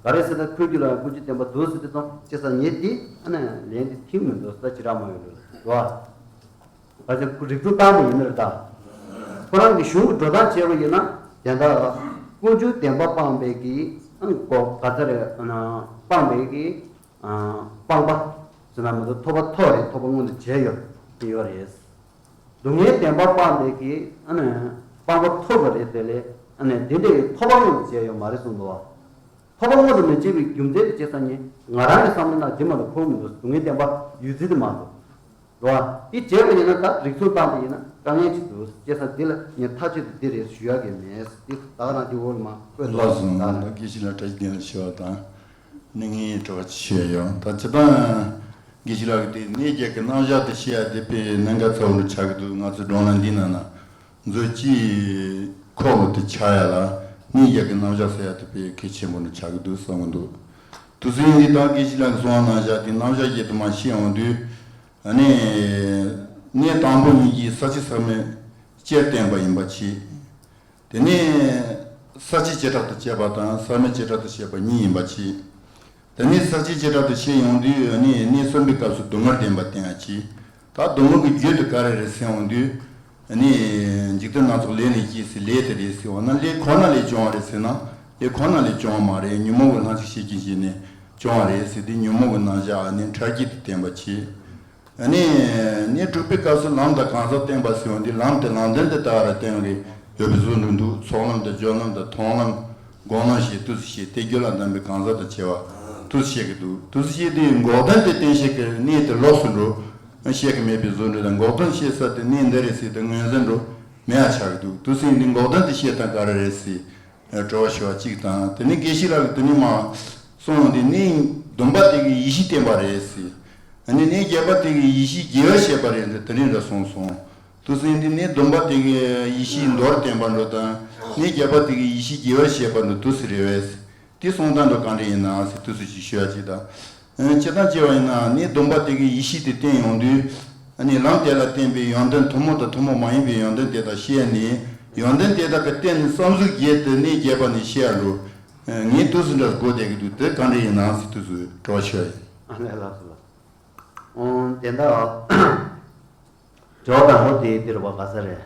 ག་རེ་ཟེར་ན་ཁོའི་རྒྱུད་ལ་ཀུན་འབྱུང་བདེན་པ་འདུག་ཟེར་དུས་ཙམ་བྱས་ཙང་ངས་དེ་ལན་དེ་ཐིམ་མི་འདུག་ད་ཅི་རག་མ་ཡོད་ལ་རེད་བ། ག་ཚོད་རིགས་ཚོད་བཏང་པ་ཡིན་ན་རེད་ད། ཁོ་རང་གི་གཞུང་གི་འགྲོ་སྟངས་བྱས་པ་ཡིན་ན་དེ་འདྲ་ཀུན་འབྱུང་བདེན་པ་སྤངས་པའི་གི་ཨང་གོ་ག་ཚོད་རེད་སྤངས་པའི་གི་སྤངས་པ་ཟེར་ན་མི་འདུག་ཐོབ་པ་ཐོབ་རེད་ཐོབ་པ་མངོན་དུ་བྱས་ཡོད་དེ་ཡོད་རེད། སྡུག་བསྔལ་བདེན་པ་སྤངས་པའི་གི་ཨ་ནི་སྤངས་པ་ཐོབ་པ་རེད་དེ་ལས་ཨ་ནི་དེ་འདྲའི་ཐོབ་པ་མངོན་དུ་བྱས་ཡོད་མ་རེད་གསུངས་འདུག་བ། ཐོབ་པ་མངོན་དུ་མི་བྱེད་པའི་རྒྱུ་མཚན་དེ་བྱས་ཙང་ནི་ང་རང་གི་བསམ་བློ་ནང་དེ་མ་གཏོགས་འཁོར་མི་འདུག་སྡུག་བསྔལ་བདེན་པ་ཡོད་ཚུལ་དེ་མ་གཏོགས། རེད་བ། དེ་བྱས་པ་ཡིན་ན་ད་རིགས་མཚུངས་བཏང་པ་ཡིན་ན་དཀའ་ངལ་ཅིག་འདུག་བྱས་ཙང་དེ་ལ་ངས་ཐག་གཅོད་དེ་འདི་རེད་ཞུ་ཡག་གི་མེད་དེ་ད་ག་རང་དེ་འོག་ལ་མ་བཀོད་ལགས་སོ། ད་དགེ་བཤེས་ལགས་བཀྲ་ཤིས་བདེ་ལེགས་ཞུ་བ་དང་། ནི་ངའི་དྲི་བ་ཅིག་ཞུས་ཡོད། ད་སྤྱིར་བཏང་དགེ་བཤེས་ལགས་ཀྱིས་དེ་གནས་བརྒྱད་ཀྱི་རྣམ་གཞག་དེ་བཤད་ཡ་དེ་དཔེ་གནད་འགག་ཚ་བོ་འདྲ་ཆགས་ཀྱི་འདུག་ང་ཚོའི་བགྲོ་གླེང་འདི་ནང་ན་མཛོད་ཀྱི་ཁོག་ལ་དེ་ཆགས་ཡ་ལ་གནས་བརྒྱད་ཀྱི་རྣམ་གཞག་ཟེར་ཡ་དེ་དཔེ་གལ་ཆེན་པོ་འདྲ་ཆགས་ཀྱི་འདུག་བསམ་གྱི་འདུག་དུས་ཚོད་འདི་དང་དགེ་བཤེས་ལགས་ཀྱིས་གསུངས་པ་ནང་བཞག་དེ་རྣམ་གཞག་བརྒྱད་དུ་མ་བཤད་འོང་དུས་ཨ་ནི་གནས་དང་པོ་ཉིད་ཀྱི་ས་བཅད་ཟག་མེད་སྤྱིར་བསྟན་པ་ཡིན་པ་ཕྱིར། དེ་ནས་ས་བཅད་བྱེ་བྲག་ཏུ་བཤད་པ་དང་ཟག་མེད་བྱེ་བྲག་ཏུ་བཤད་པ་གཉིས་ཡིན་པ་ཕྱིར། དེ་ནས་ས་བཅད་བྱེ་བྲག་ཏུ་བཤད་ཡོང་དུས་ནི་གནས་གསུམ་པའི་སྐབས་སུ་སྡུག་བསྔལ་བདེན་པ་བསྟན་ཡ་ཕྱིར། ད་སྡུག་བསྔལ་གྱི་རྒྱུ་དེ་ག་རེ་རེད་ཟེར་ཡོང་དུས། ནི་འཇིག་རྟེན་སྣ་ཚོགས་ལས་ལས་སྐྱེས་ཟེར་ལས་དེ་རེད་ཟེར་བ་ན་ལས་ཁོ་ན་ལས་བྱུང་བ་རེད་ཟེར་ན་ལས་ཁོ་ན་ལས་བྱུང་བ་མ་རེད། ཉོན་མོངས་ཀྱི་ལྷན་ཅིག་སྐྱེས་ཀྱི་བྱས་ནས་བྱུང་བ་རེད་ཟེར་དུས་ཉོན་མོངས་ཀྱི་རྣམ་གཞག་ནི་ཕྲ་རྒྱས་དུ་བསྟན་པ་ཕྱིར། ནི་གནས་དྲུག་པའི་སྐབས་སུ་ལམ་དང་གང་ཟག་བསྟན་པ་ཟེར་བ་འདི་ལམ་དེ་ལམ་བདེན་དུ་ལྟ་བ་ར་བསྟན་གྱི་ཡོད་པའི་བཟོ་འདྲ་འདུག་ཚོགས་ལམ་དང་སྦྱོར་ལམ་དང་མཐོང་ལམ་སྒོམ་ལམ་ཞེས་དུས་སུ་ཤེས་ཏེ་རྒྱུ་ལ་གདམས་པའི་གང་ཟག་དང་བཅས་པ་དུས་སུ་ཤེས་ཀྱི་འདུག་དུས་སུ་ཤེས་དུས་འགོག་བདེན་དེ་བསྟན་ཤེས་ཀྱི་གནས་དེ་ལོགས་སུ་འགྲོ་ཤེས་ཀྱི་མེད་པའི་བཟོ་འདྲ་དང་འགོག་བདེན་ཤེས་ས་དེ་གནས་འདི་རེད་ཟེར་ཏེ་ངོས་འཛིན་འགྲོ་མེད་ཡ་ཆགས་ཀྱི་འདུག་དུས་སུ་ཡིན་དུས་འགོག་བདེན་དེ་ཤེས་སྟངས་ག་རེ་རེད་ཟེར། དྲི་བ་ཞུ་བ་གཅིག་དང་དེ་ནས་དགེ་བཤེས་ལགས་ཀྱིས་དེ་ནས་མ་གསུངས་ཡོང་དུས་གནས་བདུན་པ་དེ་གི་ཡེ་ཤེས་བསྟན་པ་རེད་ཟེར། ཨ་ནི་གནས་བརྒྱད་པ་དེ་གི་ཡེ་ཤེས་རྒྱས་པར་བཤད་པ་རེད་འདི་དེ་རིང་འདྲ་གསུངས་སོང་། དུས་སུ་ཡིན་དུས་གནས་བདུན་པ་དེ་གི་ཡེ་ཤེས་མདོར་བསྟན་པ་འགྲོ་དང་གནས་བརྒྱད་པ་དེ་གི་ཡེ་ཤེས་རྒྱས་པར་བཤད་པ་འདི་དུས་སུ་རེད་བས། དེ་གསུང་སྟངས་འགྲོ་གང་འདྲ་ཡིན་ན་ཟེར་དུས་སུ་ཅིག་ཞུ་ཡ་གཅིག་དང་། སྤྱིར་བཏང་བྱས་པ་ཡིན་ན་གནས་བདུན་པ་དེ་གི་ཡེ་ཤེས་དེ་བསྟན་ཡོང་དུས། ཨ་ནི་ལམ་དེ་ལ་བརྟེན་པའི་ཡོན་ཏན་ཐུན་མོང་དང་ཐུན་མོང་མ་ཡིན་པའི་ཡོན་ཏན་དེ་དག་ཤེས་ནས་ཡོན་ཏན་དེ་དག་གི་རྟེན་ནི་བསམ་གཟུགས་བརྒྱད་དེ་གནས་བརྒྱད་པ་ནས་ཤེས་ཡ་འགྲོ། ངས་དུས་སུ་འདྲ་གོ་བསྡད་ཀྱི་འདུག་དེ་གང་འདྲ་ཡིན་ན་ཟེར་དུས་སུ་དྲི་བ་ཞུ་ཡ་ཡིན། ཨ་ལས་ལགས་སོ་ལགས། ཨོ་དེ་འདྲ། དྲི་བ་དང་པོ་དེ་འདིར་བ་ག་ས་རེད།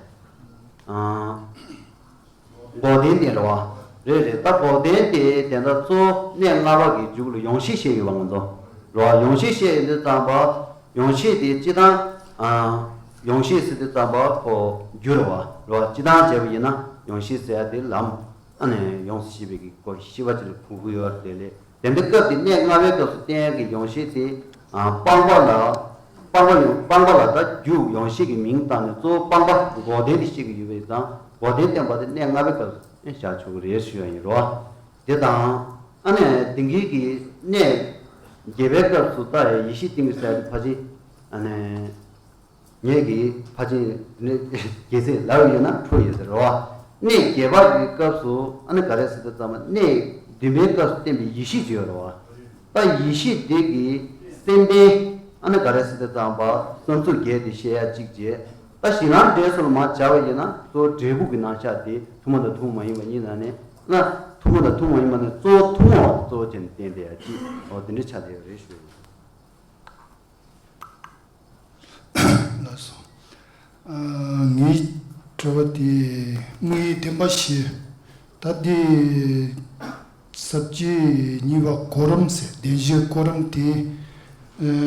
ཨང་། འགོག་བདེན་དེ་རེད་བ། རེད་རེད་ད་འགོག་བདེན་དེ་དེ་འདྲ་གཙོ་བོ་གནས་ལྔ་པ་གི་མཇུག་ལ་ཡོངས་ཤེས་བཤད་ཡོད་པ་ང་ཚོ། རེད་བ་ཡོངས་ཤེས་བཤད་ཡོད་དུས་ཙམ་པ། ཡོངས་ཤེས་དེ་སྤྱི་དང་། ཨང་། ཡོངས་ཤེས་ཟེར་དུས་ཙམ་པ་ཁོ་རྒྱུ་རེད་བ། རེད་བ་སྤྱི་དང་བྱས་པ་ཡིན་ན་ཡོངས་ཤེས་ཟེར་ཡ་དེ་ལམ། ཨ་ནི་ཡོངས་སུ་ཤེས་པའི་གི་སྐོར་ཤེས་པ་ཅིག་ལ་གོ་གི་ཡོད་རེད་ལས། དེ་འདྲ་སྐབས་དེ་གནས་ལྔ་པའི་སྐབས་སུ་བསྟན་ཡག་གི་ཡོངས་ཤེས་དེ་སྤངས་པ་ལ། སྤངས་པ་ཡོང་སྤངས་པ་ལ་ད་རྒྱུ་ཡོངས་ཤེས་ཀྱི་མིང་བཏགས་ནས་གཙོ་བོ་སྤངས་པ་འགོག་བདེན་དེ་བཤད་ཀྱི་ཡོད་པས་ཙང་འགོག་བདེན་བསྟན་པ་དེ་གནས་ལྔ་པའི་སྐབས་སུ་བཞག་ཆོག་གི་རེད་ཞུ་ཡ་ཡིན་རོ། དེ་དང་ཨ་ནི་དེང་གི་གི་གནས་བརྒྱད་པའི་སྐབས་སུ་ད་ཡེ་ཤེས་ཏིང་ངེ་ཟེར་ཡ་དེ་ཕལ་ཆེར་ཨ་ནི། ངེད་ཀྱིས་ཕལ་ཆེར་ནི་རྒྱལ་སྲས་ལབ་ཡོད་ན་འཕྲོ་ཡོད་ཟེར་རོ། གནས་བརྒྱད་པ་གི་སྐབས་སུ་ཨ་ནི་ག་རེ་ཟེར་དུས་ཙམ་པ་གནས་བདུན་པའི་སྐབས་སུ་བསྟན་པའི་ཡེ་ཤེས་ཅིག་ཡོད་རོ། ད་ཡེ་ཤེས་དེ་གི་སེམས་རྟེན་ཨ་ནི་ག་རེ་ཟེར་དུས་ཙམ་པ་བསམ་གཟུགས་བརྒྱད་དེ་བཤད་ཡ་གཅིག་བྱས། ད་གཞི་ལམ་འབྲས་གསུམ་ལ་མར་སྦྱར་བ་ཡིན་ན་གཙོ་བོ་འབྲས་བུ་གི་རྣམ་གཞག་དེ་ཐུན་མོང་དང་ཐུན་མོང་མ་ཡིན་པ་གཉིས་ནང་ནས་ན་ཐུན་མོང་དང་ཐུན་མོང་མ་ཡིན་པ་ནས་གཙོ་བོ་ཐུན་མོང་བ་གཙོ་བོ་བྱས་ནས་བསྟན་པའི་ཡ་གཅིག་འོ་དེ་འདྲ་ཆགས་བསྡད་ཡོད་རེད་ཞུ། ལགས་སོ། ངའི་དྲི་བ་དེ་དངོས་ཡོད་བདེན་པ་བཞི། ད་དེ་ས་བཅད་གཉིས་པ་གོ་རིམ་ཟེར་བདེན་བཞིའི་གོ་རིམ་དེ་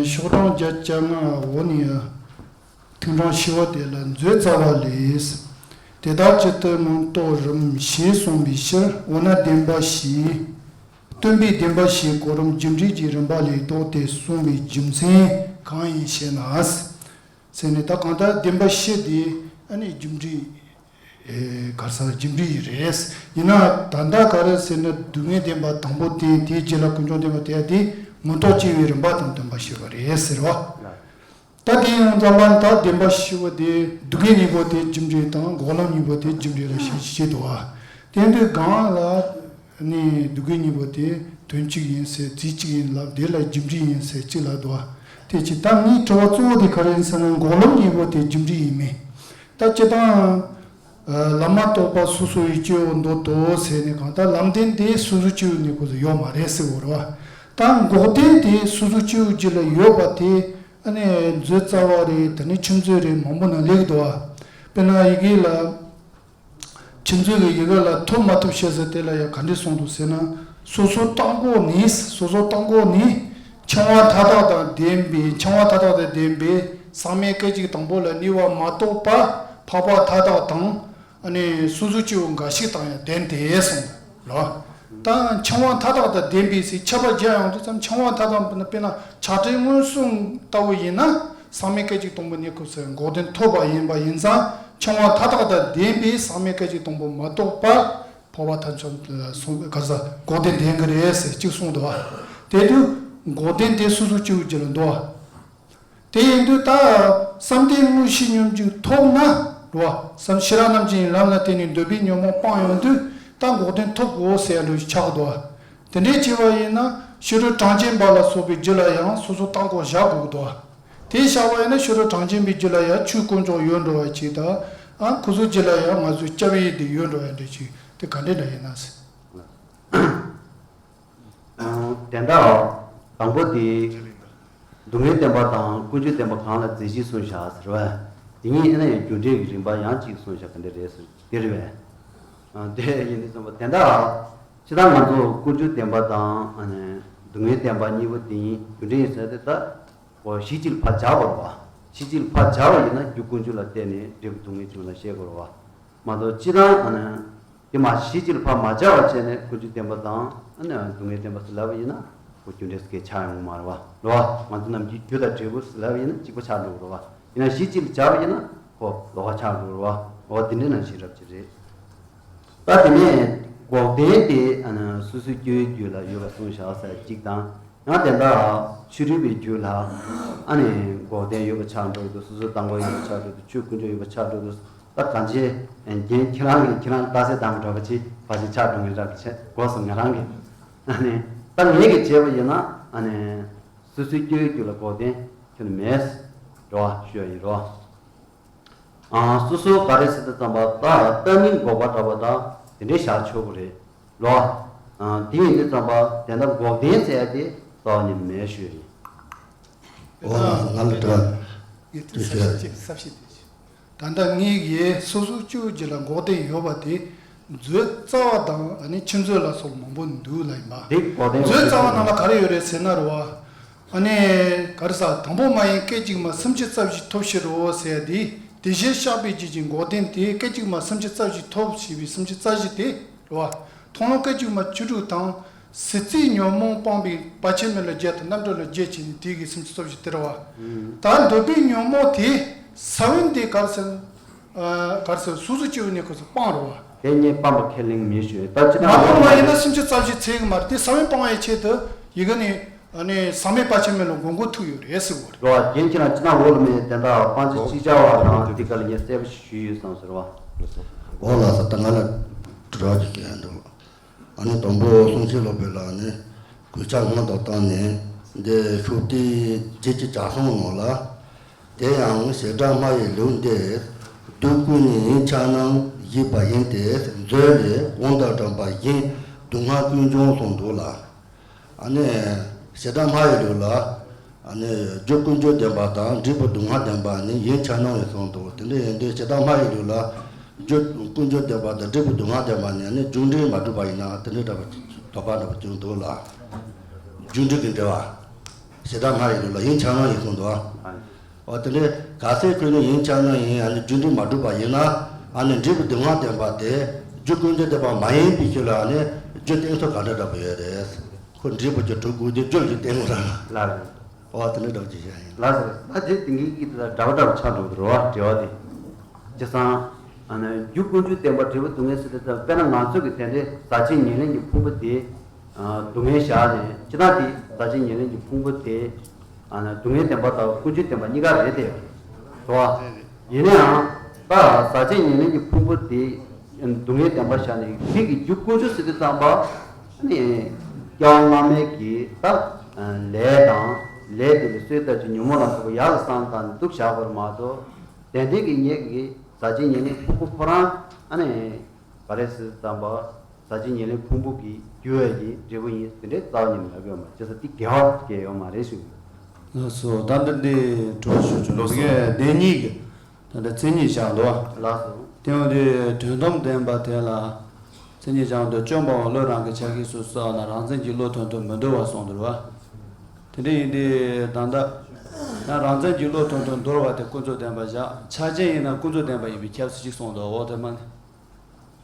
ཤོག་གྲངས་བརྒྱ་བཅོ་ལྔ་འོག་ནས་ཐུན་གྲངས་བཞི་པ་དེ་ལ་མཛོད་རྩ་བ་ལས། དེ་དག་ཇི་ལྟར་མིང་འདོགས་རུང་ཞེས་གསུངས་པའི་ཕྱིར་འོ་ན་བདེན་པ་བཞི། སྟོན་པས་བདེན་པ་བཞིའི་གོ་རིམ་རྒྱུ་འབྲས་ཀྱི་རིམ་པ་ལས་ལྡོག་སྟེ་གསུངས་པའི་རྒྱུ་མཚན་གང་ཡིན་ཞེ་ན། ཟེར་ནས་ད་གང་ལྟར་བདེན་པ་བཞི་དེ་ཨ་ནི་རྒྱུ་འབྲས་ག་ས་རྒྱུ་འབྲས་རེད། ཡིན་ན་ད་ལྟ་ག་རེ་ཟེར་ན་སྡུག་བསྔལ་བདེན་པ་དང་པོ་དེ་དེའི་རྗེས་ལ་ཀུན་འབྱུང་བདེན་པ་དེ་དེ་མངོན་རྟོགས་སྐྱེ་བའི་རིམ་པ་དང་བསྟུན་པ་ཞེས་པ་རེད་ཟེར་བ། ད་དེ་ཡང་ཙམ་པ་ད་བདེན་པ་བཞི་པོ་དེ་སྡུག་བསྔལ་གཉིས་པོ་དེ་རྒྱུ་འབྲས་དང་འགོག་ལམ་གཉིས་པོ་དེ་རྒྱུ་འབྲས་ལ་བཞག་བཞག་འདུག་བ། དེ་འདི་གང་ལ་ ནི་སྡུག་བསྔལ་གཉིས་པོ་དེ་དོན་གཅིག་ཡིན་ཟེར་རྫས་གཅིག་ཡིན་ལབ། དེ་ལ་རྒྱུ་འབྲས་ཡིན་ཟེར་གཅིག་ལབ་འདུག་བ། དེ་ཅི་ད་ངའི་དྲི་བ་གཙོ་བོ་དེ་ག་རེ་ཡིན་ཟེར་ན། འགོག་ལམ་གཉིས་པོ་དེ་རྒྱུ་འབྲས་ཡིན་མིན། ད་སྤྱིར་བཏང་། ཨ། ལམ་མ་གཏོགས་པ་སོ་སོ་ཡི་སྐྱེ་བོ་འདོད་དོ་ཟེར་ནས་གང་ལྟར་ལམ་བདེན་དེ་སོ་སོ་སྐྱེ་བོའི་གནས་སྐབས་སུ་ཡོད་མ་རེད་ཟེར་བ་རེད་བ། ད་འགོག་བདེན་དེ་སོ་སོ་སྐྱེ་བོའི་རྒྱུད་ལ་ཡོད་པ་དེ། ཨ་ནི་མཛོད་རྩ་བ་རེད། དེ་ནས་ཆུ་མཛོད་རེད། མང་པོ་ནང་སླེབས་འདུག་བ། དཔེར་ན་ཡི་གེ་ལ། ཆུ་མཛོད་ཀྱི་ཡི་གེ་ལ་ཐོབ་མ་ཐོབ་བཤད་ས་དེ་ལ་ཡང་ག་འདྲ་གསུངས་འདུག་ཟེར་ན། སོ་སོ་རྟག་འགོག་ནི། སོ་སོ་རྟག་འགོག་ནི། འཆིང་བ་མཐའ་དག་དང་ལྡན་པའི། འཆིང་བ་མཐའ་དག་དང་ལྡན་པའི་ཟག་མེད་སྐད་ཅིག་དང་པོ་ལ་གནས་པ་མ་གཏོགས་པ་འཕགས་པ་མཐའ་དག་དང་། ཨ་ནི་སོ་སོ་སྐྱེ་བོ་འགའ་ཞིག་དང་ཡང་ལྡན་ཏེ་གསུངས་ལ། ད་འཆིང་བ་མཐའ་དག་དང་ལྡན་པའི་ཟེར་ཁྱད་པར་སྦྱར་ཡོང་དུས་ཙམ། འཆིང་བ་མཐའ་དག་དཔེར་ན་ཆགས་བྲལ་མངོན་སུམ་ལྟ་བུ་ཡིན་ན། ཟག་མེད་སྐད་ཅིག་དང་པོ་གནས་སྐབས་སུ་འགོག་བདེན་ཐོབ་པ་ཡིན་པ་ཡིན་ཙང་། འཆིང་བ་མཐའ་དག་དང་ལྡན་པའི་ཟག་མེད་སྐད་ཅིག་དང་པོ་མ་གཏོགས་པ་འཕགས་པ་ཐམས་ཅད་ལ་སོང་ག་ས་འགོག་བདེན་ལྡན་གྱི་རེད་ཟེར་གཅིག་གསུངས་འདུག་བ། དེ་དུས་འགོག་བདེན་དེ་སོ་སོ་སྐྱེ་བོའི་རྒྱུད་ལ་འདུག་བ། དེ་ཡིན་དུས་ད་བསམ་གཏན་དངོས་གཞི་སྙོམས་འཇུག་ཐོབ་ན་རེད་བ། བསམ་ཤེས་རབ་རྣམ་འབྱེད་ཀྱི་ལམ་ལ་བརྟེན་ནས་འདོད་པའི་ཉོན་མོངས་སྤངས་ཡོང་དུས་ད་འགོག་བདེན་ཐོབ་དགོས་ཟེར་ཡ་འདྲ་ཞིག་ཆགས་འདུག་བ། དེ་འདྲའི་བྱས་པ་ཡིན་ན་ཕྱི་རོལ་གྲངས་ཅན་པ་ལ་སོགས་པའི་རྒྱུད་ལ་ཡང་སོ་སོ་རྟག་འགོག་བཞག་དགོས་འདུག་བ། དེ་བཞག་པ་ཡིན་ན་ཕྱི་རོལ་གྲངས་ཅན་པའི་རྒྱུད་ལ་ཡང་ཆོས་དཀོན་མཆོག་ཡོད་འགྲོ་བ་ཅིག་དང་། ཨ། ཁོ་ཚོའི་རྒྱུད་ལ་ཡང་ང་ཚོའི་སྐྱབས་ཡུལ་དེ་ཡོད་འགྲོ་བ་འདྲ་ཅིག་དེ་ག་འདྲ་འདྲ་ཡིན་ན་ཟེར། དོན་དག་དང་པོ་དེ། སྡུག་བསྔལ་བདེན་པ་དང་ཀུན་འབྱུང་བདེན་པ་གང་ལ་རྫས་གཞན་གསུམ་བཞག་ཟེར་བས། དེ་གཉིས་ཨེ་ན་ཡང་རྒྱུ་འབྲས་ཀྱི་རིམ་པ་ཡང་གཅིག་གསུམ་བཞག་ག་འདྲ་རེད་ཟེར་དེ་རེད་བས། དེ་ཡིན་དུས་ཙམ་པ་དོན་དག་སྤྱིར་བཏང་ང་ཚོ་ཀུན་འབྱུང་བདེན་པ་དང་ཨ་ནི་སྡུག་བསྔལ་བདེན་པ་གཉིས་པོ་དེ་གཉིས་རྒྱུ་འབྲས་ཡིན་ཟེར་དེ་ད། འོ། གཞི་གཅིག་ལ་ཕར་སྦྱར་བ་རེད་བ། གཞི་གཅིག་ལ་ཕར་སྦྱར་བ་ཡིན་ན་རྒྱུ་ཀུན་འབྱུང་ལ་བརྟེན་ནས་འབྲས་བུ་སྡུག་བསྔལ་བྱུང་ལ་བཤད་དགོས་རེད་བ། མ་གཏོགས་སྤྱིར་བཏང་ཨ་ནི། དེ་མ་གཞི་གཅིག་ལ་ཕར་མ་སྦྱར་བ་བྱས་ནས་ཀུན་འབྱུང་བདེན་པ་དང་ཨ་ནི་སྡུག་བསྔལ་བདེན་པ་ཟེར་ལབ་པ་ཡིན་ན། ཁོ་རྒྱུ་འབྲས་སུ་སྐད་ཆགས་ཡོང་གི་མ་རེད་བ། རེད་བ། ང་ཚོ་ནམ་རྒྱུན་རྒྱུ་དང་འབྲས་བུ་ཟེར་ལབ་པ་ཡིན་ན་གཅིག་པ་ཆགས་འགྲོ་གི་རེད་བ། ཡིན་ན་གཞི་གཅིག་ལ་སྦྱར་བ་ཡིན་ན་ཁོ་ལོགས་ཀ་ཆགས་འགྲོ་གི་རེད་བ། འོ། དེ་འདྲ་ནང་བཞིན་རབ་ཅིག་རེད། ད་དེ་ནས་འགོག་བདེན་དེ་ཨ་ནི་སོ་སོའི་སྐྱེ་བོའི་རྒྱུད་ལ་ཡོད་པ་གསུངས་བཞག་ཟེར་གཅིག་དང་། ཡང་དེ་འདྲ་ཕྱི་རོལ་པའི་རྒྱུད་ལ་ཨ་ནི་འགོག་བདེན་ཡོད་པ་ཆགས་འགྲོ་གི་འདུག་སོ་སོའི་རྟག་འགོག་ཡོད་པ་ཆགས་འགྲོ་གི་འདུག་ཆོས་ཀུན་འབྱུང་ཡོད་པ་ཆགས་འགྲོ་གི་འདུག་ད་གང་ཅི་རྒན་ཁྱེད་རང་གིས་ཁྱེད་རང་རྟགས་གསལ་བཏང་གི་འདྲ་པོ་ཅིག་ཕལ་ཆེར་ཆགས་འགྲོ་ངེས་འདྲ་པོ་བྱས་གོ་སོང་། ང་རང་གིས་ཨ་ནི་ད་ངེད་ཀྱིས་བྱས་པ་ཡིན་ན་ཨ་ནི་སོ་སོའི་སྐྱེ་བོའི་རྒྱུད་ལ་འགོག་བདེན་ཁྱོན་ནས་མེད་རེད་བ། ཞུ་ཡ་ཡིན་རེད་བ། ཨ། སོ་སོ་ག་རེ་ཟེར་དུས་ཙམ་པ་ད་ལྟ་མིན་འགོག་པ་འདྲ་པོ་དང་དེ་འདྲའི་བཞག་ཆོག་གི་རེད་ལོ། ཨ། དེ་ཡིན་དུས་ཙམ་པ་དེ་འདྲ་འགོག་བདེན་ཟེར་ཡ་དེ་རྩ་བ་ཉིད་ནས་མེད་ཞུ་ཡ་ཡིན། འོ། ང་ལ་དྲི་བ་ངས་དེ་དྲི་ཞུ་ཡ་ཡིན། གསལ་བཤད་དེ། ད་ལྟ་ངེད་ཀྱིས་སོ་སོ་སྐྱེ་བོའི་རྒྱུད་ལ་འགོག་བདེན་ཡོད་པ་དེ་མཛོད་རྩ་བ་དང་ཨ་ནི་ཆུ་མཛོད་ལ་སོགས་མང་པོ་འདུག་ལ་ཡིན་པ། དེ་འགོག་བདེན་མཛོད་རྩ་བ་ནང་ལ་ག་རེ་ཡོད་རེད་ཟེར་ན་རེད་བ། ཨ་ནི་ག་རེ་ཟ། དང་པོ་མ་ཡིན་སྐད་ཅིག་མ་སུམ་ཅུ་རྩ་བཞི་ཐོབ་ཕྱིར་རོ་ཟེར་ཡ་དེ། དེ་བཞིན་གཤེགས་པའི་རྒྱུད་ཀྱི་འགོག་བདེན་དེ། སྐད་ཅིག་མ་སུམ་ཅུ་རྩ་བཞི་ཐོབ་ཞེས་པའི་སུམ་ཅུ་རྩ་བཞི་དེ་རེད་བ། མཐོང་ལམ་སྐད་ཅིག་མ་བཅུ་དྲུག་དང་། ཟེར་རྩེའི་ཉོན་མོངས་སྤངས་པའི་བར་ཆད་མེད་ལ་བརྒྱད་དང་རྣམ་གྲོལ་ལ་བརྒྱད་བྱས་ནས་དེ་གི་སུམ་ཅུ་རྩ་བཞི་དེ་རེད་བ། ད་འདོད་པའི་ཉོན་མོངས་དེ་ས་བོན་དེ་ག་རེ་ཟེར། ཨ། ག་རེ་ཟེར། སོ་སོ་སྐྱེ་བོའི་གནས་སྐབས་སུ་སྤངས་རེད་བ། དེ་གཉིས་སྤངས་པ་ཁས་ལེན་མི་ཞུ། ད་ཅི་ན་མ་འོ་སྤངས་མ་ཡིན་ན་སུམ་ཅུ་རྩ་བཞི་ཚད་ཀྱི་མ་རེད། དེ་ས་བོན་སྤང་བའི་ཆེད་དུ་ཡི་གེ་ནི། ཨ་ནི་ཟག་མེད་བར་ཆད་མེད་ལ་མགོན་སྐོར་ཐུག་ཡོད་རེད་ཟེར་བ་རེད། རོ། རྒན་ཁྱེད་རང་ཅི་ན་འོག་ལ་མེད་དེ་འདྲ་སྤང་བྱ་ཅི་བྱ་བ་དང་དེ་ག་ལ་ངས་གསལ་པོ་ཞིག་ཞུས་ཡོད་བསམ་ཟེར་བ། འོ་ལགས་སོ། ད་ང་ལ་དྲི་བ་ཅིག་བཤད་འདུག་ཨ་ནི་དང་པོ་གསུང་ཆེན་སློབ་དཔོན་ལགས་ནི་གུས་ཕྱག་སྔོན་དུ་བཏང་ནས་འདི་ཤུག་ཏི་རྗེ་ཀྱི་ཇ་གསུང་ནང་ལ། དེ་ཡང་བྱེ་བྲག་སྨྲ་བའི་ལུགས་འདིར་རྒྱུ་ཀུན་ནས་ཡིན་ཆ་སྣང་ཞེས་པ་ཡིན་ཏེ། མཛོད་ལས་དབང་དང་བྲམ་པ་གཞན་སྡུག་བསྔལ་ཀུན་འབྱུང་གསུངས་འདུག་ལ། ཨ་ནི་བྱེ་བྲག་སྨྲ་བའི་ལུགས་ལ། ཨ་ནི་རྒྱུ་ཀུན་འབྱུང་བདེན་པ་དང་འབྲས་བུ་སྡུག་བསྔལ་བདེན་པ་ནི་ཡིན་ཆ་སྣང་ཡིན་གསུངས་འདུག་དེ་འདྲ་ཡིན་དུས་བྱེ་བྲག་སྨྲ་བའི་ལུགས་ལ། རྒྱུ་ཀུན་འབྱུང་བདེན་པ་དང་འབྲས་བུ་སྡུག་བསྔལ་བདེན་པ་ནི་ནི་རྒྱུ་འབྲས་མ་གྲུབ་པ་ཡིན་ན་དེ་འདྲའི་འདྲ་བ་དོགས་པ་འདྲ་བ་བྱུང་འདུག་ལ། རྒྱུ་འབྲས་ཀྱི་འབྲེལ་བ། བྱེ་བྲག་སྨྲ་བའི་ལུགས་ལ་ཡིན་ཆ་སྣང་ཡིན་གསུངས་འདུག་འོ། དེ་འདྲའི་གལ་སྲིད་ཁོ་ནི་ཡིན་ཆ་སྣང་ཡིན། ཨ་ནི་རྒྱུ་འབྲས་མ་གྲུབ་པ་ཡིན་ན། ཨ་ནི་འབྲས་བུ་སྡུག་བསྔལ་བདེན་པ་དེ་རྒྱུ་ཀུན་འབྱུང་བདེན་པ་མ་ཡིན་པའི་ཕྱིར་ལ། ཨ་ནི་རྒྱུ་བསྟན་ཚུལ་ག་འདྲ་འདྲ་པོ་ཡོད་རེད། ཁོ་འབྲས་བུ་གཅིག་གྲུབ་དགོས་དུས་རྒྱུ་གཅིག་བསྟན་དགོས་ར། ལགས་རེད། འོ། དེ་འདྲ་འདྲ་པོ་ཅིག་བཤད་ཡིན། ལགས་སོ། ད་དེ་དེང་གི་གི་དེ་ལ་འདྲ་བ་འདྲ་བ་ཆགས་འགྲོ་གི་རེད་བ། འབྲེལ་བ་དེ། བྱས་ཙང་། ཨ་ནི་རྒྱུ་ཀུན་འབྱུང་བདེན་པ་འབྲས་བུ་སྡུག་བསྔལ་ཟེར་དུས་ཙམ། དཔེར་ན་ང་ཚོ་གི་དེ་འདྲའི་ཟག་བཅས་ཉེར་ལེན་གྱི་ཕུང་པོ་དེ། ཨ། སྡུག་བསྔལ་བཞག་ནས། སྤྱིར་བཏང་དེ་ཟག་བཅས་ཉེར་ལེན་གྱི་ཕུང་པོ་དེ། ཨ་ནི་སྡུག་བསྔལ་བདེན་པ་དང་ཀུན་འབྱུང་བདེན་པ་གཉིས་ཀ་རེད་དེ། རེད་བ། ཡིན་ན་ཡང་། ད་ཟག་བཅས་ཉེར་ལེན་གྱི་ཕུང་པོ་དེ་སྡུག་བསྔལ་བདེན་པ་བཞག་ནས། དེ་གི་རྒྱུ་ཀུན་འབྱུང་ཟེར་དུས་ཙམ་པ། ནི་སྐྱེ་བ་སྔ་མའི་གི་ད་ལས་དང་ལས་དེ་ལས་གསོས་ལྟ་ཅི་ཉོན་མོངས་ལ་སོགས་པ་ཡར་ལ་བསམ་བཏང་ནས་འདུག་བཞག་པར་མ་གཏོགས། དེ་འདྲའི་གི་ངེད་ཀྱི་ཟག་བཅས་ཉེར་ལེན་ཕུང་པོ་ཁོ་རང་ཨ་ནི་ག་རེ་ཟེར་ཙམ་པ། ཟག་བཅས་ཉེར་ལེན་ཕུང་པོ་གི་རྒྱུ་ཡོད་ཀྱི་འབྲས་བུ་ཡིན་དེ་འདྲའི་རྩ་བ་ཉིད་ནས་ལབ་ཡོད་མ་རེད། བྱས་ཙང་དེ་འགལ་བ་སྐྱེ་ཡོད་མ་རེད་ཞུ་གི་ཡོད། ལགས་སོ། ད་འདི་འདི་དྲི་བ་ཞུ་ཆོག་ལགས་སོ། འདི་གའི་བདེན་གཉིས་ཀྱི་ད་ལྟ་མཚན་ཉིད་བཞག་འདུག་བ། ལགས་སོ། དེ་འོན་ཏེ་དོན་དམ་བདེན་པ་དེ་ལ་མཚན་ཉིད་བཞག་འདུག་སྐྱོན་སྤངས་པ་བློས་རང་གི་ཆ་ཤས་སུ་གསལ་བ་ན་རང་མཚན་གྱི་བློ་དོན་དུ་མི་འདོར་བ་གསུངས་འདུག་བ། དེ་འདྲ་ཡིན་དུས་ད་ལྟ་ཡང་རང་མཚན་གྱི་བློ་དོན་དུ་འདོར་བ་དེ་ཀུན་རྫོབ་བདེན་པ་བཞག་ཆ་ཅན་ཡིན་ན་ཀུན་རྫོབ་བདེན་པ་ཡིན་པའི་ཁྱབ་ཚུལ་ཅིག་གསུངས་འདུག་འོ་དེ་མ་རེད་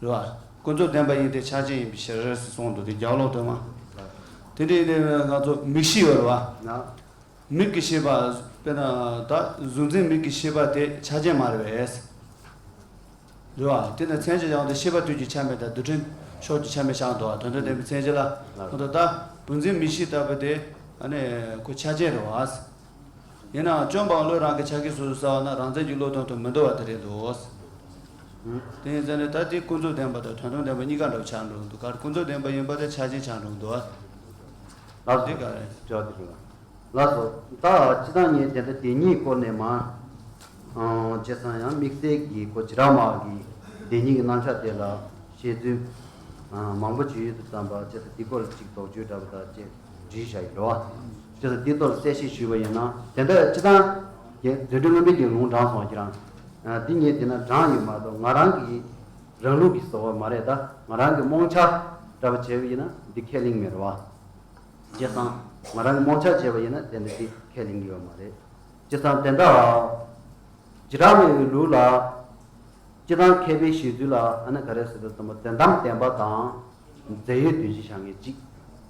བ། ཀུན་རྫོབ་བདེན་པ་ཡིན་ཏེ་ཆ་ཅན་ཡིན་པའི་ཕྱིར་ཟེར་གསུངས་འདུག་དེ་རྒྱལ་བ་བློ་དོན་མ། དེ་འདྲ་ཡིན་དུས་ང་ཚོ་མིག་ཤེས་ཡོད་རེད་བ། མིག་གི་ཤེས་པ། དཔེར་ན་ད་གཟུགས་འཛིན་མིག་གི་ཤེས་པ་དེ་ཆ་ཅན་མ་རེད་པས། རེད་བ། དེ་ནི་མཚན་གཞི་བཞག་སྟེ་ཤེས་པ་དུས་ཀྱི་ཆ་མེད་དང་རྡུལ་ཕྲན་ཕྱོགས་ཀྱི་ཆ་མེད་བཞག་འདུག་བ། དོན་དམ་བདེན་པའི་མཚན་གཞི་ལ་ཁོ་ཐག་ད་བུམ་འཛིན་མིག་ཤེས་ལྟ་བུ་དེ་ཨ་ནི་ཁོ་ཆ་ཅན་རེད་བ། ཡིན་ནའང་སྐྱོན་སྤངས་བློས་རང་གི་ཆ་ཤས་སོ་སོར་གསལ་བ་ན་རང་མཚན་གྱི་བློ་དོན་དུ་མི་འདོར་བ་དེ་རེད་འདུག་དེ་ཡིན་ཙང་ནི་ད་དེ་ཀུན་རྫོབ་བདེན་པ་དང་དོན་དམ་བདེན་པ་གཉིས་ཀ་འདྲ་བོ་ཆགས་འགྲོ་གི་འདུག་ག་རེ་ཀུན་རྫོབ་བདེན་པ་ཡིན་པ་དེ་ཆ་ཅན་ཆགས་འགྲོ་གི་འདུག་བ། ལགས་སོ། དེ་ག་རེད། ལགས་སོ། ད་སྤྱིར་བཏང་ངས་དེ་འདྲ་བདེན་གཉིས་སྐོར་ནས་མ། ཨང་། བྱས་ཙང་ཡང་དམིགས་བསལ་གྱི་ཁོ་བྱེ་བྲག་སྨྲ་བ་གི་བདེན་གཉིས་ཀྱི་རྣམ་གཞག་དེ་ལ་བཤད་ཚུལ་ཨང་། མང་པོ་ཅིག་ཡོད་དུས་ཙམ་པ། བྱས་ཙང་འདི་སྐོར་ལ་ཅིག་དོགས་གཅོད་འདྲ་པོ་དག་ཅིག་བྲིས་བཞག་ཡོད་རེད་བ། བྱས་ཙང་འདིའི་ཐོག་ལ་གསལ་བཤད་ཞུས་པ་ཡིན་ན། དེ་འདྲ་སྤྱིར་བཏང་རྒྱན་རྫུ་འཕྲུལ་མངོན་པའི་རྒྱན་ལུང་དྲངས་སོང་ཁྱེད་རང་། ཨ། འདི་ངས་བལྟས་ན་དྲངས་ཡོད་མ་གཏོགས་ང་རང་གི་རང་ལུགས་ཀྱི་བཟོ་བ་མ་རེད། ད་ང་རང་གི་རྨོངས་འཆར་འདྲ་པོ་བྱས་པ་ཡིན་ན་འདི་ཁས་ལེན་མེད་རེད་བ། བྱས་ཙང་ང་རང་གི་རྨོངས་འཆར་བྱས་པ་ཡིན་ན་དེ་འདྲ་དེ་ཁས་ལེན་གྱི་ཡོད་མ་རེད། བྱས་ཙང་དེ་འདྲ་བྱེ་བྲག་སྨྲ་བའི་ལུགས་ལ་སྤྱིར་བཏང་མཁས་པའི་བཞེད་ཚུལ་ལ་ཨ་ནི་ག་རེ་ཟེར་དུས་ཙམ་པ། དོན་དམ་བདེན་པ་དང་རྫས་ཡོད་དོན་སྤྱི་བཞག་མཁན་གཅིག་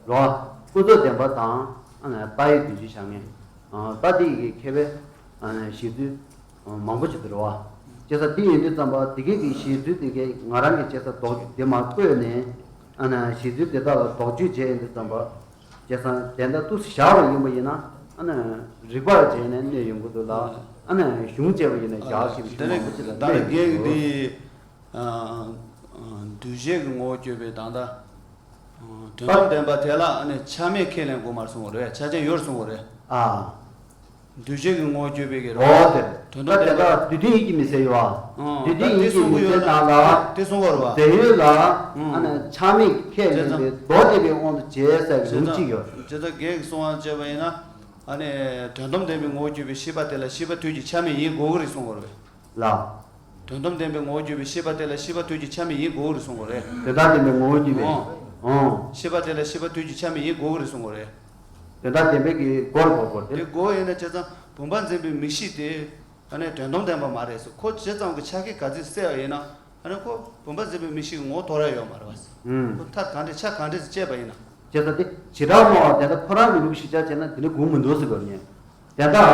རེད་བ། ཀུན་རྫོབ་བདེན་པ་དང་ཨ་ནི་རྟགས་ཡོད་དོན་སྤྱི་བཞག་མཁན། ཨ། ད་དེ་ཡི་མཁས་པའི་ཨ་ནི་བཞེད་ཚུལ་མང་པོ་ཅིག་འདུག་རེད་བ། བྱས་ཙང་དེ་ཡིན་དུས་ཙམ་པ་དེ་གའི་གི་བཞེད་ཚུལ་དེ་གའི་ང་རང་གི་བྱས་ཙང་དོགས་གཅོད་དེ་མར་བཀོད་ནས། ཨ་ནི་བཞེད་ཚུལ་དེ་དག་ལ་དོགས་གཅོད་བྱས་ཡོང་དུས་ཙམ་པ། བྱས་ཙང་དེ་འདྲ་ཏུ་བཞག་པ་ཡིན་པ་ཡིན་ན། ཨ་ནི་རིགས་པ་བྱས་ནས་གནས་ཡོང་གི་འདུག་ལ། ཨ་ནི་གཞུང་བྱས་པ་ཡིན་ན་བཞག་ཤེས་པའི་གཞུང་མང་པོ་ཅིག་ལ་གནས་ཡོང་གི་འདུག་ད་རེས་རྒན་གྱིས་འདི་འདུས་བྱས་ཀྱི་ངོ་བོ་བརྗོད་པའི་ད་ལྟ་དོན་དམ་བདེན་པ་དེ་ལ་ཨ་ནི་ཆ་མེད་ཁས་ལེན་དགོས་མ་གསུངས་པ་རེད། ཆ་ཅན་ཡོད་གསུངས་པ་རེད། ཨ། འདུས་བྱས་ཀྱི་ངོ་བོ་བརྗོད་པའི་གི་རོ། འོ་དེ། དོན་དམ་བདེན་པ། ད་དེ་དག་དུས་མཐུན་ཡིད་ཀྱིས་མི་གསལ་ཡོད་ཨ། དུས་མཐུན་ཡིད་ཀྱིས་མི་གསལ་ནང་ལ། དེ་གསུང་བ་རེད་བ། རྫས་ཡོད་ལ་ཨ་ནི་ཆ་མེད་ཁས་ལེན་པའི་མདོ་སྡེ་པའི་དབང་དུ་བྱས་ཟེར་བའི་ལུགས་གཅིག་ཡོད། བྱས་ཙང་རྒན་གྱིས་གསུང་བ་བྱས་པ་ཡིན་ན། ཨ་ནི་དོན་དམ་བདེན་པའི་ངོ་བོ་བརྗོད་པའི་ཤེས་པ་དེ་ལ་ཤེས་པ་དུས་ཀྱི་ཆ་མེད་ཡིན་དགོས་ཀྱི་རེད་གསུང་བ་རེད། ལ། དོན་དམ་བདེན་པའི་ངོ་བོ་བརྗོད་པའི་ཤེས་པ་དེ་ལ་ཤེས་པ་དུས་ཀྱི་ཆ་མེད་ཡིན་དགོས་ཀྱི་རེད་གསུང་བ་རེད། དོན་དམ་བདེན་པའི་ངོ་བོ་བརྗོད་པའི། ཨོ། ཤེས་པ་དེ་ལ་ཤེས་པ་དུས་ཀྱི་ཆ་མེད་ཡིན་དགོས་ཀྱི་རེད་གསུང་བ་རེད། དོན་དམ་བདེན་པའི་གི་སྒོར་སྒོར་སྒོར་ཏེ། དེ་སྒོ་ཡིན་ན་བྱས་ཙང་བུམ་པ་འཛིན་པའི་མིག་ཤེས་དེ་ཨ་ནི་དོན་དམ་བདེན་པ་མ་རེད་ཟེར། ཁོ་བྱས་ཙང་གི་ཆ་ཤས་ག་ཚོད་གསལ་བ་ཡིན་ན། ཨ་ནི་ཁོ་བུམ་པ་འཛིན་པའི་མིག་ཤེས་ཀྱི་ངོ་བོ་དོར་ཡ་ཡོད་མ་རེད་བ་ཟེར། ཨུམ། ཁོ་མཐར་གང་འདྲས་ཆ་གང་འདྲས་སུ་བཅད་པ་ཡིན་ན། བྱས་ཙང་དེ་བྱེ་བྲག་སྨྲ་བ་དེ་འདྲ་ཁོ་རང་གི་ལུགས་ཤིག་ཆ་བྱས་ན་དེ་འདྲ་དགོངས་མི་འདུག་ཟེར་བ་ཡིན། དེ་ལྟར་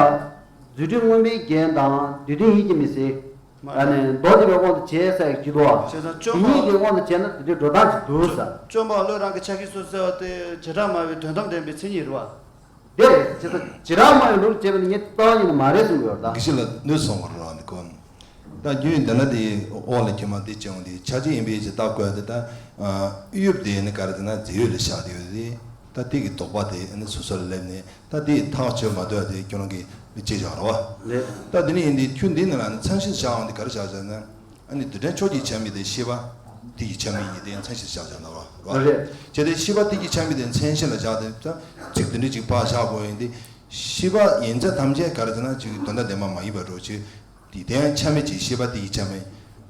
རྫུ་འཕྲུལ་མངོན་པའི་རྒྱན་དང་དུས་མཐུན་ཡིད་ཀྱིས་མི་གསལ། མ་ཨ་ནི་མདོ་སྡེ་པའི་དབང་དུ་བྱས་ཟེར་གྱི་འདུག་བ། བྱས་ཙང་དེ་གཉིས་ཀྱི་དབང་དུ་བྱས་ན་དེ་འདྲའི་འགྲོ་སྟངས་ཅིག་འདུག་ཟེར། སྐྱོན་སྤངས་བློས་རང་གི་ཆ་ཤས་སུ་གསལ་བ་དེ་བྱེ་བྲག་སྨྲ་བའི་དོན་དམ་བདེན་པའི་མཚན་ཉིད་རེད་བ། དེ་རེད། བྱས་ཙང་བྱེ་བྲག་སྨྲ་བའི་ལུགས་བྱས་པ་ནི་ངས་རྩ་བ་ཉིད་ནས་མ་རེད་གསུང་གི་ཡོད་ད། དགེ་བཤེས་ལགས་གནོད་སོང་བ་རང་ནི་ཀོ། ད་རྒྱུན་དེ་ལ་དེ་ཨོ་ལ་ཁྱེད་མ་དེ་བྱུང་དེ་ཆ་ཅན་ཡིན་པའི་ཅི་ལྟ་དགོས་དེ་ད། ཨ། གཡུབ་དེ་ནི་ག་རེ་དེ་ན་རྫས་ཡོད་ལ་བཞག་དེ་ཡོད་དེ། ད་དེ་གི་དོགས་པ་དེ་ནི་སོ་སོ་ལ་སླེབས་ནས་ད་དེ་ཐག་ཆོད་མ་ཐུབ་དེ་ཁྱོད་རང་གི་མི་བྱེད་བཞག་ར་བ། ལེ། ད་དེ་ནི་ཡིན་དེ་ཁྱོད་འདི་ནི་ལ་ནི་མཚན་གཞི་བཞག་འོང་དེ་ག་རེ་བཞག་བཞག་ན། ཨ་ནི་རྡུལ་ཕྲན་ཕྱོགས་ཀྱི་ཆ་མེད་དེ་ཤེས་པ་དེ་ཡི་ཆ་མེད་ཡིན་དེ་མཚན་གཞི་བཞག་བཞག་ན་བ་ར་བ། རེད། བྱས་ཏེ་ཤེས་པ་དེ་ཡི་ཆ་མེད་དེ་མཚན་གཞི་ལ་བཞག་དེ་ད་ཚིག་དེ་འདྲ་ཅིག་ཕར་བཞག་དགོས་ཡིན་དེ། ཤེས་པ་ཡིན་ཚད་ཐམས་ཅད་ག་རེ་ཟེར་ན་ཅིག་དོན་དམ་བདེན་པ་མ་ཡིན་པ་འགྲོ་ཅིག་དེ་དེ་ཡང་ཆ་མེད་ཅིག་ཤེས་པ་དེ་ཡི་ཆ་མེད།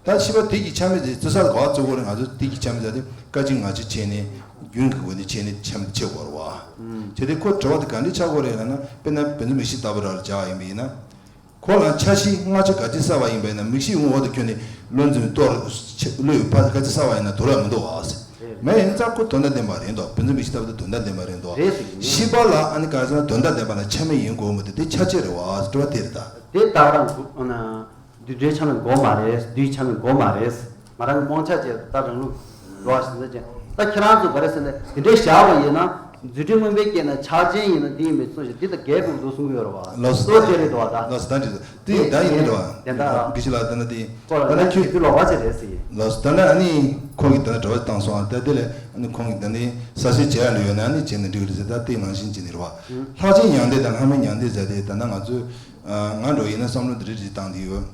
ད་ཤེས་པ་དེ་ཡི་ཆ་མེད་དེ་བརྩི་ས་ལ་ག་བ་བརྩི་དགོས་རེད། ང་ཚོ་དེ་ཡི་ཆ་མེད་ད་དེ་བཀའ་བཅིངས་ང་བཅིངས་བྱས་ནས་རྒྱུན་གྱི་སྒོ་ནས་བྱས་ནས་ཆ་མེད་ཕྱེ་དགོས་རེད་བ། ཨུམ། བྱས་ཏེ་ཁོ་དྲི་བ་དེ་ག་འདྲས་ཆགས་དགོས་རེད་ལབ་ན། དཔེར་ན་བུམ་འཛིན་མིག་ཤེས་ལྟ་བུ་ར་ལ་བཞག་ཡིན་པ་ཡིན་ན། ཁོ་ལ་ཆ་ཤས་སྔ་ཕྱི་ག་ཅི་གསལ་བ་ཡིན་པ་ཡིན་ན། མིག་ཤེས་ངོ་བོ་དེ་ཁྱོན་ནས་བློ་འཛིན་གཏོར་བློས་ཕར་ག་ཅི་གསལ་བ་ཡིན་ན་དོར་ཡ་མི་འདུག་བ། མེད་ཡིན་ཙང་ཁོ་དོན་དམ་བདེན་པ་རེད་འདུག་བུམ་འཛིན་མིག་ཤེས་ལྟ་བུ་དེ་དོན་དམ་བདེན་པ་རེད་འདུག་རེད་ཟེར་གྱི་མེད། ཤེས་པ་ལ་ཨ་ནི་ག་རེ་ཟེར་ན་དོན་དམ་བདེན་པ་ལ་ཆ་མེད་ཡིན་དགོས་མི་འདུག་དེ་ཆ་ཅན་རེད་བ་དྲི་བ་དེ་རེད་ད། དེ་ད་རང་ཨ་ན་རྡུལ་ཕྲན་ཆ་མེད་དགོས་མ་རེད། རྡུལ་ཆ་མེད་དགོས་མ་རེད། ང་རང་གི་རྨོངས་འཆར་བྱས་ད་རང་ལུགས་འགྲོ་བ་ཞིག་འདི་ཅན། ད་ཁྱེད་རང་ཚོ་ག་རེ་ཟེར་ན་དེ་འདྲའི་བཞག་པ་ཡིན་ན། རྫུ་འཕྲུལ་མངོན་པའི་རྐྱེན་དང་ཕྱག་ཆེན་ཡིན་ན་འདི་ཡིན་པའི་གསུངས་ཤིང་འདི་དང་འགལ་དགོས་འདུག་གསུང་གི་ཡོད་རེད་བ། ལགས་སོ། སོ་དེ་རེད་འདུག་བ་ད། ལགས་སོ་ད་འདྲི་སོ། དེ་ཡིན་ད་ཡིན་འདྲི་བ། དེ་འདྲ་དགེ་བཤེས་ལགས་དེ་ན་དེ། ཁོ་ལ་ད་ནི་ན་ཁྱོད་ཁྱོད་ལོག་པ་ཆེ་རེད་ཟེར། ལགས་སོ་ད་ནི་ཨ་ནི་ཁོང་གིས་ད་ནི་དྲི་བ་བཏང་སོང་ཨ། ད་དེ་ལས་ཨ་ནི་ཁོང་གིས་ད་ནི་ས་སེ་བྱེད་ཡ་ལ་ཡོད་ན་ཨ་ནི་བྱེད་ན་འགྲིག་གི་རེད་ཟེར། ད་དེ་ནང་བཞིན་བྱེད་ནི་རེད་བ། ལྷག་ཆེན་མྱང་འདས་དང་ལྷག་མེད་མྱང་འདས་ཟེར་དེ་ད་ནི་ང་ཚོས་ང་འགྲོ་ཡིན་ན་བསམ་བློ་འདི་རེ་རེ་བཏང་གི་ཡོད།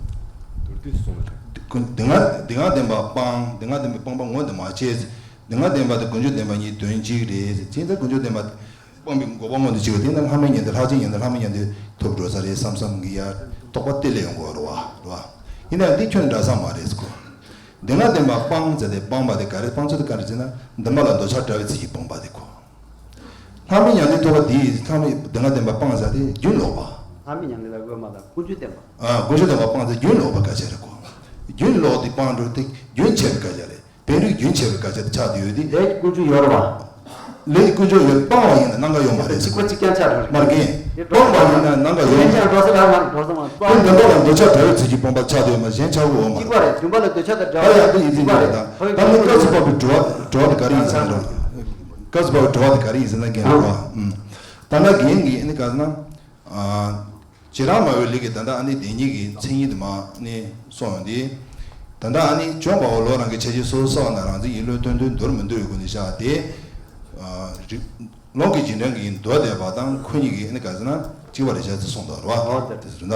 མདོར་བསྡུས་སུ་གསུངས་པ་རེད། དེ་སྔ་དེ་སྔ་བདེན་པ་སྤང་། དེ་སྔ་བདེན་པའི་སྤངས་པ་ངོ་འདི་མ་བྱས། དེ་སྔ་བདེན་པ་དང་དཀོན་མཆོག་བདེན་པ་གཉིས་དོན་གཅིག་རེད་ཟེར། དེ་ཡིན་ཙང་དཀོན་མཆོག་བདེན་པ་སྤངས་པའི་འགོག་པ་མངོན་དུ་བྱེད་པ་དེ་ན་ལྷག་མེད་མྱང་འདས་ལྷག་ཆེན་མྱང་འདས་ལྷག་མེད་མྱང་འདས་ཐོབ་འགྲོ་ས་རེད་བསམ་བསམ་གི་ཡ་རྟོགས་པ་དེ་ལས་ཡོང་དགོས་རེད་བ། རེད་བ། ཡིན་ནའང་འདི་ཁྱོན་ནས་འདྲ་ས་མ་རེད་ཟེར་གོ། དེ་སྔ་བདེན་པ་སྤང་ཟེར་ཏེ་སྤངས་པ་དེ་ག་རེ་སྤང་ཚུལ་དེ་ག་རེ་ཟེར་ན་བདེན་པ་ལ་འདོད་ཆགས་བྲལ་བའི་ཚུལ་གྱིས་སྤངས་པ་དེ་གོ། ལྷག་མེད་མྱང་འདས་ཐོབ་པ་དེ་ལྷག་མེད་དེ་སྔ་བདེན་པ་སྤངས་ཟེར་ཏེ་རྒྱུན་ལོག་པ། ལྷག་མེད་མྱང་འདས་ལ་དབུ་མ་དང་དཀོན་མཆོག་བདེན་པ། ཨ་དཀོན་མཆོག་བདེན་པ་སྤངས་ཚེ་རྒྱུན་ལོག་པའི་སྐད་ཆ་རེད་གོ། རྒྱུན་ལོག་དེ་སྤངས་འགྲོ་དེ་རྒྱུན་ཆད་པའི་སྐད་ཆ་རེད། བེམ་རིག་རྒྱུན་ཆད་པའི་སྐད་ཆ་དེ་ཆགས་བསྡད་ཡོད་དེ། ལས་ཀྱི་ཀུན་འབྱུང་ཡོད་རེད་བ། ལས་ཀྱི་ཀུན་འབྱུང་ཡོད་སྤངས་པ་ཡིན་ན་སྣང་ག་ཡོད་མ་རེད་ཟེར་གོ། གཅིག་པ་གཅིག་རྐྱང་ཆགས་འགྲོ་རེད། མ་རེད་གན། སྤངས་པ་ཡིན་ན་སྣང་ག་ཡོད་མ་རེད། འགྲོ་ས་རང་མ་རེད་འགྲོ་ས་མ་རེད། དེ་བདེན་པ་ལ་འདོད་ཆགས་བྲལ་བའི་ཚུལ་གྱིས་སྤངས་པ་ཆགས་བསྡད་ཡོད་མ་གཞན་ཆགས་ཀྱི་ཡོད་མ་རེད། གཅིག་པ་རེད་བདེན་པ་ལ་འདོད་ཆགས་དང་བྲལ་བ་ཡང་དེ་ཡིན་ཟིན་པ་རེད་དང་། ད་ནི་སྐབས་སུ་བབས་པའི་དྲི་བ་དྲི་བ་དེ་ག་རེ་ཡིན་ཟིན་ན། སྐབས་སུ་བབས་པའི་དྲི་བ་དེ་ག་རེ་ཡིན་ཟིན་ན་རྒན་རེད་བ། ད་ལྟ་རྒན་གྱིས་ཨ་ནི་ག་ཟེར་ན། བྱེ་བྲག་སྨྲ་བའི་ལུགས་ཀྱི་ད་ལྟ་ཨ་ནི་བདེན་གཉིས་ཀྱི་མཚན་ཉིད་དུ་མ་ནི་གསུངས་ཡོང་དུས། ད་ལྟ་ཨ་ནི་བྱོན་པའོ་ལོ་རང་གི་ཆ་བྱད་སོ་སོ་ན་རང་འཛིན་ཡིད་བློས་བཏོན་དོན་མདོར་མི་འདོར་བའི་སྒོ་ནས་བཞག་སྟེ། རིགས་ལུགས་ཀྱི་རྗེས་འབྲང་གི་མདོ་སྡེ་པ་དང་ཁོ་གཉིས་ཀྱི་ཨ་ནི་ག་ཟེར་ན་གཅིག་པ་རེད་བྱས་ཙང་གསུངས་འདུག་རེད་བ། དེ་ཟེར་ན།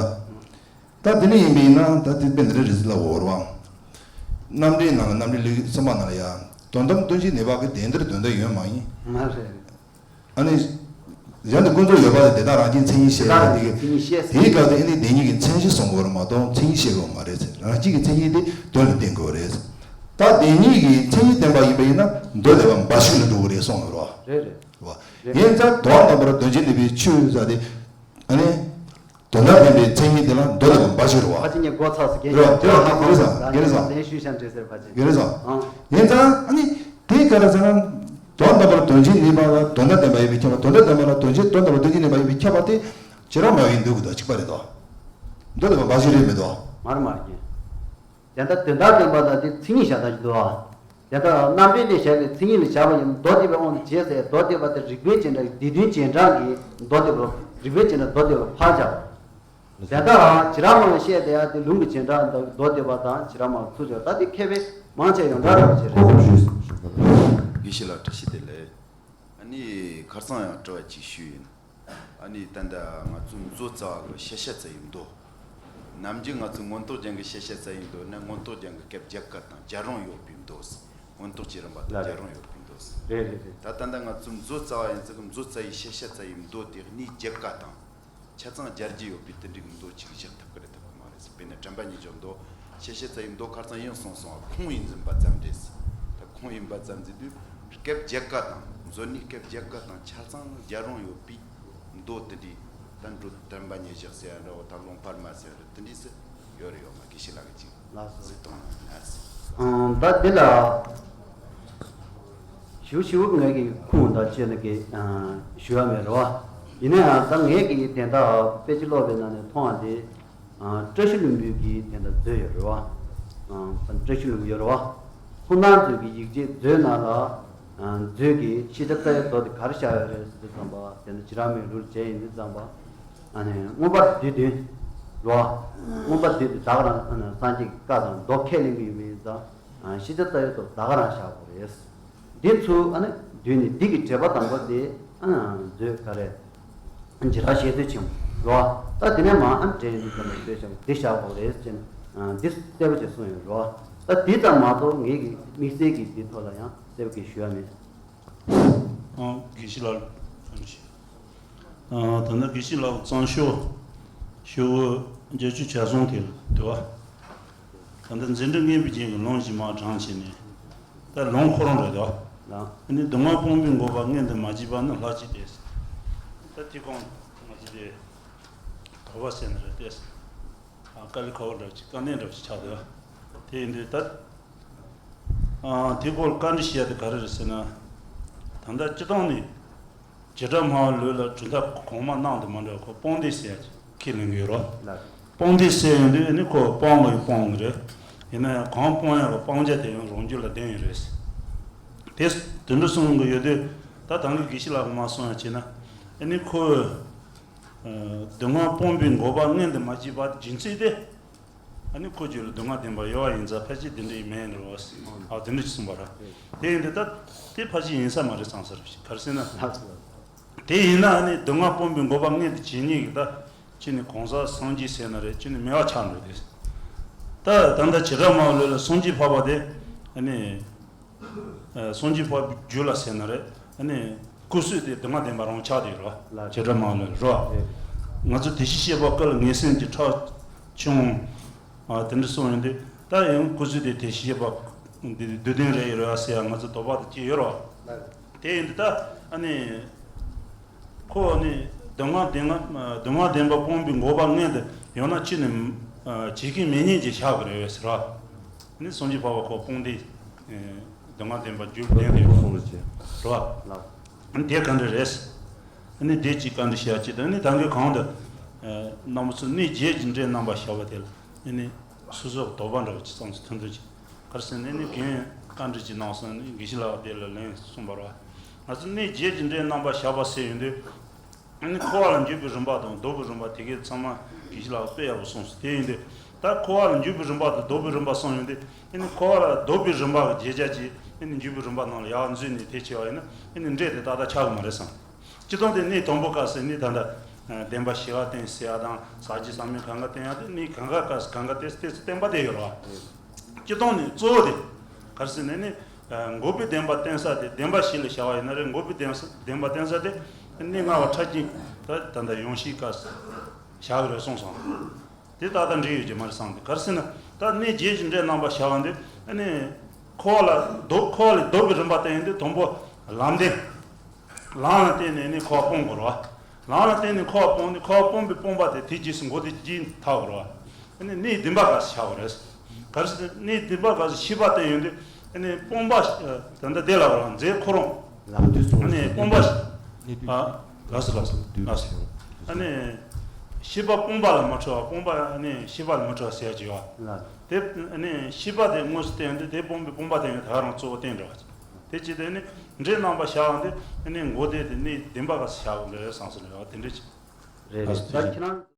ད་དེ་ནས་ཡིན་པ་ཡིན་ན་ད་དེ་དཔེ་འདི་འདྲ་རེད་ཟེར་ལབ་འོ་རེད་བ། རྣམ་འགྲེལ་ནང་ལ་རྣམ་འགྲེལ་ལུགས་གསུམ་པ་ནང་ལ་ཡང་དོན་དམ་དོན་གཅིག་ནུས་པ་གི་དེ་འདིར་དོན་དམ་ཡོད་མ་ཡིན། མ་རེད། ཨ་ནི། གཞན་དུ་ཀུན་རྫོབ་ཡོད་པ་ལ་དེ་དག་རང་བཞིན་མཚན་ཉིད་བཤད་པ་དེ་གི། དེ་གི་སྐབས་དེ་ཨ་ནི་བདེན་གཉིས་ཀྱི་མཚན་གཞི་གསུང་དགོས་རེད་མ་གཏོགས་མཚན་ཉིད་བཤད་དགོས་མ་རེད་ཟེར། རང་བཞིན་གྱི་མཚན་ཉིད་དེ་དོན་ལ་བསྟན་དགོས་རེད་ཟེར། ད་བདེན་གཉིས་ཀྱི་མཚན་ཉིད་བསྟན་པ་ཡིན་པ་ཡིན་ན་མདོ་སྡེ་པ་འབའ་ཞིག་ལ་འགྲོ་གི་རེད་གསུངས་ཡོད་རེད་བ། རེད་རེད། ཡིན་ཙང་དོན་དམ་པར་དོན་གཅིག་ནུས་པའི་ཆོས་ཟེར་ཏེ། ཨ་ནི། དོན་དམ་བདེན་པའི་མཚན་ཉིད་དེ་ལ་མདོ་སྡེ་པ་འབའ་ཞིག་རེད་བ། ཕལ་ཆེར་ངས་མགོ་ཚ་སུ་རྒན་རེད་བ། ཞིག་དེ་ལ་ཧ་གོ་རེད་བ། རེད་བ། རེད་བ། ལན་ཞུས་ཤམ་འདྲེ་ཟེར་ཕལ་ཆེར། རེད་བ། ཡིན་ཙང་ཨ་ནི། དེ་ག་རེ་ཟེར་ན། དོན་དམ་པར་དོན་གཅིག་ནུས་པ་ལ་དོན་དམ་བདེན་པ་ཡིན་པས་ཁྱབ་པ། དོན་དམ་བདེན་པ་ལ་དོན་གཅིག་དོན་དམ་པར་དོན་གཅིག་ནུས་པ་ཡིན་པས་ཁྱབ་པ་དེ། བྱེ་བྲག་སྨྲ་བའི་འདོད་དགུ་དང་གཅིག་པ་རེད་དོ། མདོ་སྡེ་པ་འབའ་ཞིག་རེད་མི་འདུག་མར་མར་གྱི། དེ་ལྟར་དོན་དམ་བདེན་པ་དང་དེ་མཚན་ཉིད་བཞག་སྟངས་ཤིག་འདུག་ཨ། དེ་ལྟར་རྣམ་འགྲེལ་ལས་བཞག་པའི་མཚན་ཉིད་ལ་བཞག་པ་ཡིན་མདོ་སྡེ་པའི་དབང་དུ་བྱས་ཟེར། མདོ་སྡེ་པ་དེ་རིགས་པའི་རྗེས་འབྲང་གི་སྡེ་བདུན་རྗེས་འབྲང་གི་མདོ་སྡེ་པ་རིགས་པའི་རྗེས་འབྲང་མདོ་སྡེ་པ་ཕར་བཞག་དེ་ལྟར་བྱེ་བྲག་སྨྲ་བས་བཤད་དེ་ཡང་དེ་ལུང་གི་རྗེས་འབྲང་མདོ་སྡེ་པ་དང་བྱེ་བྲག་སྨྲ་བ་ཚུར་བཞག་ད་དེ་མཁས་པའི་མང་ཆེ་ཡོངས་གྲགས་རེད་པ་ཅེས་རེད། གོ་སྐབས་ཞུས་སོང་། དགེ་བཤེས་ལགས་བཀྲ་ཤིས་བདེ་ལེགས། ཨ་ནི་ཁར་སང་ཡང་དྲི་བ་ཅིག་ཞུས་ཡིན། ཨ་ནི་ད་ལྟ་ང་ཚོ་མཛོ་རྩ་བ་གི་ཤེས་བྱ་རྩ་བའི་མདོ། ནམ་རྒྱུན་ང་ཚོ་མངོན་རྟོགས་རྒྱན་གྱི་ཤེས་བྱ་རྩ་བའི་མདོ་ནི་མངོན་རྟོགས་རྒྱན་གྱི་སྐབས་བརྒྱད་ཀ་དང་རྒྱལ་རོང་ཡོད་པའི་མདོ་ཟེར། མངོན་རྟོགས་ཀྱི་རིམ་པ་དང་ལགས་རེད། རྒྱལ་རོང་ཡོད་པའི་མདོ་ཟེར། རེད་རེད་རེད། ད་ད་ལྟ་ང་ཚོ་མཛོ་རྩ་བ་ཡིན་ཙང་གི་མཛོ་རྩ་བའི་ཤེས་བྱ་རྩ་བའི་མདོ་དེ་གནས་བརྒྱད་ཀ་དང་། ཆ་ཚང་སྦྱར་རྒྱུ་ཡོད་པའི་དེ་འདྲའི་མདོ་ཅིག་བཞག་ཐུབ་ཀྱི་རེད་ཐུབ་ཀྱི་མ་རེད་ཟེར། དཔེར་ན་དྲན་པ་ཉེར་བཞག་མདོ། ཤེས་བྱ་རྩ་བའི་མདོ་ཁར་སང་ཡིན་གསུངས་སོང་བ། ཁུངས་ཡིན་ཟིན་པ་ཙམ་རེད་ཟེར། ད་ཁུངས་ཡིན་པ་ཙམ་ཟེར་དུས་སྐབས་བརྒྱད་ཀ་དང་མཛོ་ནི་སྐབས་བརྒྱད་ཀ་དང་ཆ་ཚང་རྒྱལ་རོང་ཡོད་པའི་མདོ་དེ་འདྲའི་ད་འགྲོ་དྲན་པ་ཉེར་བཞག་ཟེར་ཡ་འདྲ་བོ་དང་ལུང་པར་མ་ཟེར་རེད་དེ་འདྲའི་ཟེར་ཡོད་རེད་ཡོད་མ་དགེ་བཤེས་ལགས་ཀྱིས་ཅིག་ལགས་སོ། གཟིགས་སྟངས་ལ་ཟེར། ཨང་ད་འདི་ལ། ཞིབ་ཞིབ་ངས་ཀྱི་ཁུངས་དང་བཅས་ནས་ཀྱི་ཞུ་ཡ་མེད་རེད་བ། ཡིན་ན་ཡང་ད་ངས་ཀྱི་དེ་འདྲ་དཔེ་ཆ་ཀློག་པའི་ནང་ནས་མཐོང་བ་དེ། བཀྲ་ཤིས་ལྷུན་པོའི་གི་དེ་འདྲ་མཛོད་ཡོད་རེད་བ། བཀྲ་ཤིས་ལྷུན་པོ་ཡོད་རེད་བ། ཁོང་རྣམ་ཚོའི་གི་ཡིག་ཆའི་མཛོད་ནང་ལ། མཛོད་ཀྱི་ཤེས་བྱ་རྩ་བའི་མདོ་དེ་ག་རེ་བཞག་ཡོད་རེད་ཟེར་དུས་ཙམ་པ་དེ་ནི་བྱེ་བྲག་སྨྲ་བའི་ལུགས་བྱས་ཡིན་དུས་ཙམ་པ། ཨ་ནི་མངོན་པ་བསྡུས་བདུན། རེད་བ། མངོན་པ་བསྡུས་བདུན་ད་ག་རང་སངས་རྒྱས་ཀྱི་བཀའ་དང་མདོ་ཁས་ལེན་གྱི་ཡོད་མིན་ཙང་། ཤེས་བྱ་རྩ་བའི་མདོ་ད་ག་རང་བཞག་དགོས་རེད། འདི་ཚུ་ཨ་ནི་བསྡུས་ནས་འདི་གི་འགྲེལ་པ་དང་པོ་དེ་ཨ་ནི་མཛོད་ག་རེ། བྱེ་བྲག་བཤད་མཛོད་ཆེན་པོ་རེད་བ། ད་དེ་ནས་མ་ཨ་ནི་འདྲེན་འདི་ཙམ་ལ་བཟོས་བྱ་བ་འདི་བཞག་དགོས་རེད་ཅེས་ནས་འདི་གསལ་པོ་ཅིག་གསུངས་ཡོད་རེད་བ། ད་འདི་ཙམ་མ་གཏོགས་ངེད་ཀྱི་དམིགས་བསལ་གྱི་འདི་ཐོག་ལ་ཡང་གསལ་པོ་གི་ཞུ་ཡ་མེད། ཨང་དགེ་བཤེས་ལགས། ཨ་ད་ནི་དགེ་བཤེས་ལགས་གཙང་ཤོག་ཞུ་བོ་བརྒྱད་ཅུ་གྱ་གསུམ་དེ་དེ་བ། ད་ལྟ་འཛིན་གྲྭ་ལྔ་པའི་རྒྱན་གྱི་ལུང་ཞིག་མར་དྲངས་བྱས་ནས། ད་ལུང་ཁོ་རང་རེད་དོ། ལགས། ཨ་ནི་སྡུག་བསྔལ་སྤོང་བའི་འགོག་པ་མངོན་དུ་མ་བྱས་པ་ནི་ལྷག་བཅས་ཏེ། ད་དེ་གོང་ང་ཚོ་དེ་དོགས་པ་ཟེར་ན་རེད་དེ། ཨ་དཀའ་ལས་ཁག་པོ་འདྲ་བོ་ཅིག་དཀའ་གནད་འདྲ་བོ་ཅིག་ཆགས་འདུག་དེ་ཡིན་དུས་ད། ཨ་དེ་སྐོར་བཀའ་འདྲི་ཞུ་ཡ་དེ་ག་རེ་རེད་ཟེར་ན། ད་ལྟ་སྤྱིར་བཏང་ནས། བྱེ་བྲག་སྨྲ་བ་ལུགས་ལ་གྲུབ་མཐའ་གོང་མ་གནང་དུ་མ་འགྲོ་བ་ཁོ་སྤངས་ཏེ་ཟེར་ཁས་ལེན་གྱི་ཡོད་རོ། ལགས། སྤངས་ཏེ་ཟེར་ཡོང་དུས་ནི་ཁོ་སྤོང་དགོས་སྤོང་དགོས་རེད། ཡིན་ན་ཡང་གང་སྤོང་ཡག་གི་སྤང་བྱ་དེ་ཡང་རང་རྒྱུད་ལ་ལྡན་ཡོད་རེད། དེ་དེ་འདྲ་གསུང་གི་ཡོད་དུས་ད་ ད་ད་གིན་དགེ་བཤེས་ལགས་མ་གསུངས་ཡ་བྱས་ན། ཨ་ནི་ཁོས། ཨ། སྡུག་བསྔལ་སྤོང་བའི་འགོག་པ་མངོན་དུ་མ་གྱུར་པ་རྒྱུ་མཚན་དེ། ཨ་ནི་ཁོ་རྒྱུད་ལ་སྡུག་བསྔལ་བདེན་པ་ཡོད་པ་ཡིན་ཙང་ཕལ་ཆེར་དེ་འདྲ་མེད་འགྲོ་བ་ཟེར། ཨ། དེ་འདྲ་ཅིག་གསུངས་པ་རེད། དེ་ཡིན་དུས་ད་དེ་ཕལ་ཆེར་ཡིན་ས་མ་རེད་བསམ་ས་རེད། ག་རེ་ཟེར་ན། ལགས་སོ། དེ་ཡིན་ན་ཨ་ནི་སྡུག་བསྔལ་སྤོང་བའི་འགོག་པ་མངོན་དུ་བྱེད་མཁན་གྱི་ད་ཅི་ནི་གང་ཟག་སངས་རྒྱས་ཟེར་ན་རེད། ཅི་ནི་མེད་པ་ཆགས་འགྲོ་དེ། ད་ད་ལྟ་བྱེ་བྲག་སྨྲ་བ་ལོས་ལ་སངས་རྒྱས་འཕགས་པ་དེ་ཨ་ནི། ཨ། སངས་རྒྱས་འཕགས་པའི་རྒྱུད་ལ་ཟེར་ན་རེད། ཨ་ནི་སྐུ་བསོད་དེ་སྡུག་བསྔལ་བདེན་པ་རང་ཆགས་དེ་རོ། ལགས། བྱེ་བྲག་སྨྲ་བ་ལོས་རོ། ཨེ། ང་ཚོ་དེ་བཞིན་གཤེགས་པ་སྐུ་ལ་ངན་སེམས་ཀྱི་ཁྲག་ཕྱུང་། ཨ། དེ་འདྲ་གསུངས་ཡོང་དུས་ད་ཡང་སྐུ་བསོད་དེ་དེ་བཞིན་གཤེགས་པ་འདི་བསྡུས་དོན་རེད་ཡོད་ར་ཟེར་ཡ་ང་ཚོ་དོགས་པ་དེ་སྐྱེས་ཡོད་རོ། ལགས། དེ་ཡིན་དུས་ད་ཨ་ནི། ཁོ་ནི་སྡུག་བསྔལ་བདེན་པ། སྡུག་བསྔལ་བདེན་པ་སྤོང་བའི་འགོག་པ་མངོན་དུ་ཡོང་ན་ཅི་ནི་བྱེད་མཁན་མེད་ཉིད་ཅེས་བྱ་དགོས་རེད་ཟེར་བ། ནི་སངས་རྒྱས་འཕགས་པ་ཁོ་སྤོང་དེ་སྡུག་བསྔལ་བདེན་པ་རྒྱུད་ལྡན་དུ་ཡོང་གསུངས་ཟེར་བ། ལགས། དེ་ག་འདྲ་རེད། ནི་དེ་ཅིག་བཀའ་འདྲི་བྱེད་ཡ་ཅིག་དང་ནི་ད་གིན་གོང་དུ་རྣམ་པ་ཚོ་གནས་བརྒྱད་ཀྱི་འདྲེ་རྣམ་པར་བྱ་བ་དེ་ལ་ནི་སོ་སོར་དོགས་པ་འདྲ་བ་ཅིག་བསམ་ཚུལ་མཐུན་མཐུན་ཅིག་ག་རེ་ཟེར་ནས་ནི་རྒན་བཀའ་འདྲི་ཅིག་གནང་སོང་། ནི་དགེ་བཤེས་ལགས་དེ་ལ་ལན་གསུངས་པ་རེད་བ། ང་ཚོ་གནས་བརྒྱད་ཀྱི་འདྲེ་རྣམ་པར་བྱ་བ་ཟེར་ཡོང་དུས། ཨ་ནི་འཁོར་བ་ལ་འཇུག་པའི་རིམ་པ་དང་ལྡོག་པའི་རིམ་པ་དེ་གའི་ཚང་མ་དགེ་བཤེས་ལགས་དཔེ་ཡག་པོ་གསུངས་སོང་། དེ་ཡིན་དུས་ད་འཁོར་བ་ལ་འཇུག་པའི་རིམ་པ་དང་ལྡོག་པའི་རིམ་པ་གསུངས་ཡོང་དུས། ཨ་ནི་འཁོར་བ་ལ་ལྡོག་པའི་རིམ་པ་གི་བརྗོད་བྱ་ཅིག་ཨ་ནི་འཇུག་པའི་རིམ་པ་ནང་ལ་ཡར་འཛུལ་ནས་དེ་བྱས་པ་ཡིན་ན། ཨ་ནི་འདྲེ་དེ་ཏག་ཏག་ཆགས་ཀྱི་མ་རེད་བསམ། སྤྱིར་བཏང་དེ་གནས་དང་པོ་སྐབས་སུ་ནི་ད་ལྟ་བདེན་པ་བཞི་པ་བསྟན་ཟེར་ཡ་དང་ཟབ་རྒྱས་ཟབ་མོའི་གང་ག་བསྟན་ཡ་དེ་གནས་གང་ག་སྐབས་སུ་གང་ག་དེ་དེ་ཚོ་བསྟན་པ་དེ་ཡོད་རེད་བ། སྤྱིར་བཏང་ནི་གཙོ་བོ་དེ་ག་རེ་ཟེར་ནས་ནི། འགོག་པའི་བདེན་པ་བསྟན་ས་དེ་བདེན་པ་བཞི་ལ་བྱ་བ་ཡིན་ན་རེད། འགོག་པའི་བདེན་ས་བདེན་པ་བསྟན་ས་དེ་གནས་ལྔ་པ་ཕྲ་རྒྱས་ད་ད་ལྟ་ཡང་ཞིག་སྐབས་སུ་བྱ་གི་རེད་གསུངས་སོང་། དེ་ཏག་ཏག་འགྲིག་ཡོད་ཀྱི་མ་རེད་བསམ་གི། ག་རེ་ཟེར་ན་ད་གནས་བརྒྱད་ཀྱི་འདྲེ་རྣམ་པར་བྱ་བ་འདི་ཨ་ནི་འཁོར་བ་ལ་ལྡོག་འཁོར་བ་ལས་ལྡོག་པའི་རིམ་པ་བསྟན་ཡོང་དུས་དང་པོ་ལམ་བདེན། ལམ་ལ་བརྟེན་ནས་ནི་འཁོར་བ་སྤོང་དགོས་རེད་བ། ལམ་ལ་བརྟེན་ནས་འཁོར་བ་སྤོང་ནས་འཁོར་བ་སྤོང་བའི་སྤོང་བ་དེ་དེའི་རྗེས་སུ་འགོག་བདེན་བགྱིས་ཐག་དགོས་རེད་བ། ཨ་ནི་གནས་བདུན་པ་སྐབས་སུ་བྱ་དགོས་རེད། ག་རེ་ཟེར་ན་གནས་བདུན་པ་སྐབས་སུ་ཤེས་པ་བསྟན་ཡོང་དུས་ཨ་ནི་སྤོང་བ་ད་ལྟ་དེ་ལ་རང་རྫས་ཁོ་རང་། ལམ་དུས་སོང་ཨ་ནི་སྤོང་བ། ཨ། ལགས་སོ་ལགས་སོ་ལགས་སོ། ཨ་ནི་ཤེས་པ་སྤོང་བ་ལ་མ་འཁྲུལ་བ། སྤོང་བ་ཨ་ནི་ཤེས་པ་ལ་མ་འཁྲུལ་བ་ཟེར་ཡ་ཅིག་ཡོད། ལགས། དེ་ཨ་ནི་ཤེས་པ་དེ་དངོས་སུ་བསྟན་ཏེ་དེ་སྤོང་བའི་སྤོང་བ་བསྟན་ཡོད། ད་རང་གཙོ་བོ་བསྟན་འགྲོ་བ། དེ་ཅི་སྟེ་ནི་འདྲེ་རྣམ་པར་བྱ་བ་འདི་ཨ་ནི་འགོག་བདེན་དེ་གནས་བདུན་པ་སྐབས་སུ་བྱ་བ་འདི་རེད་བསམ་སོང་ལ་ཡོད་དེ་འདྲ་ཅིག་རེད་རེད། ད་ཁྱེད་རང་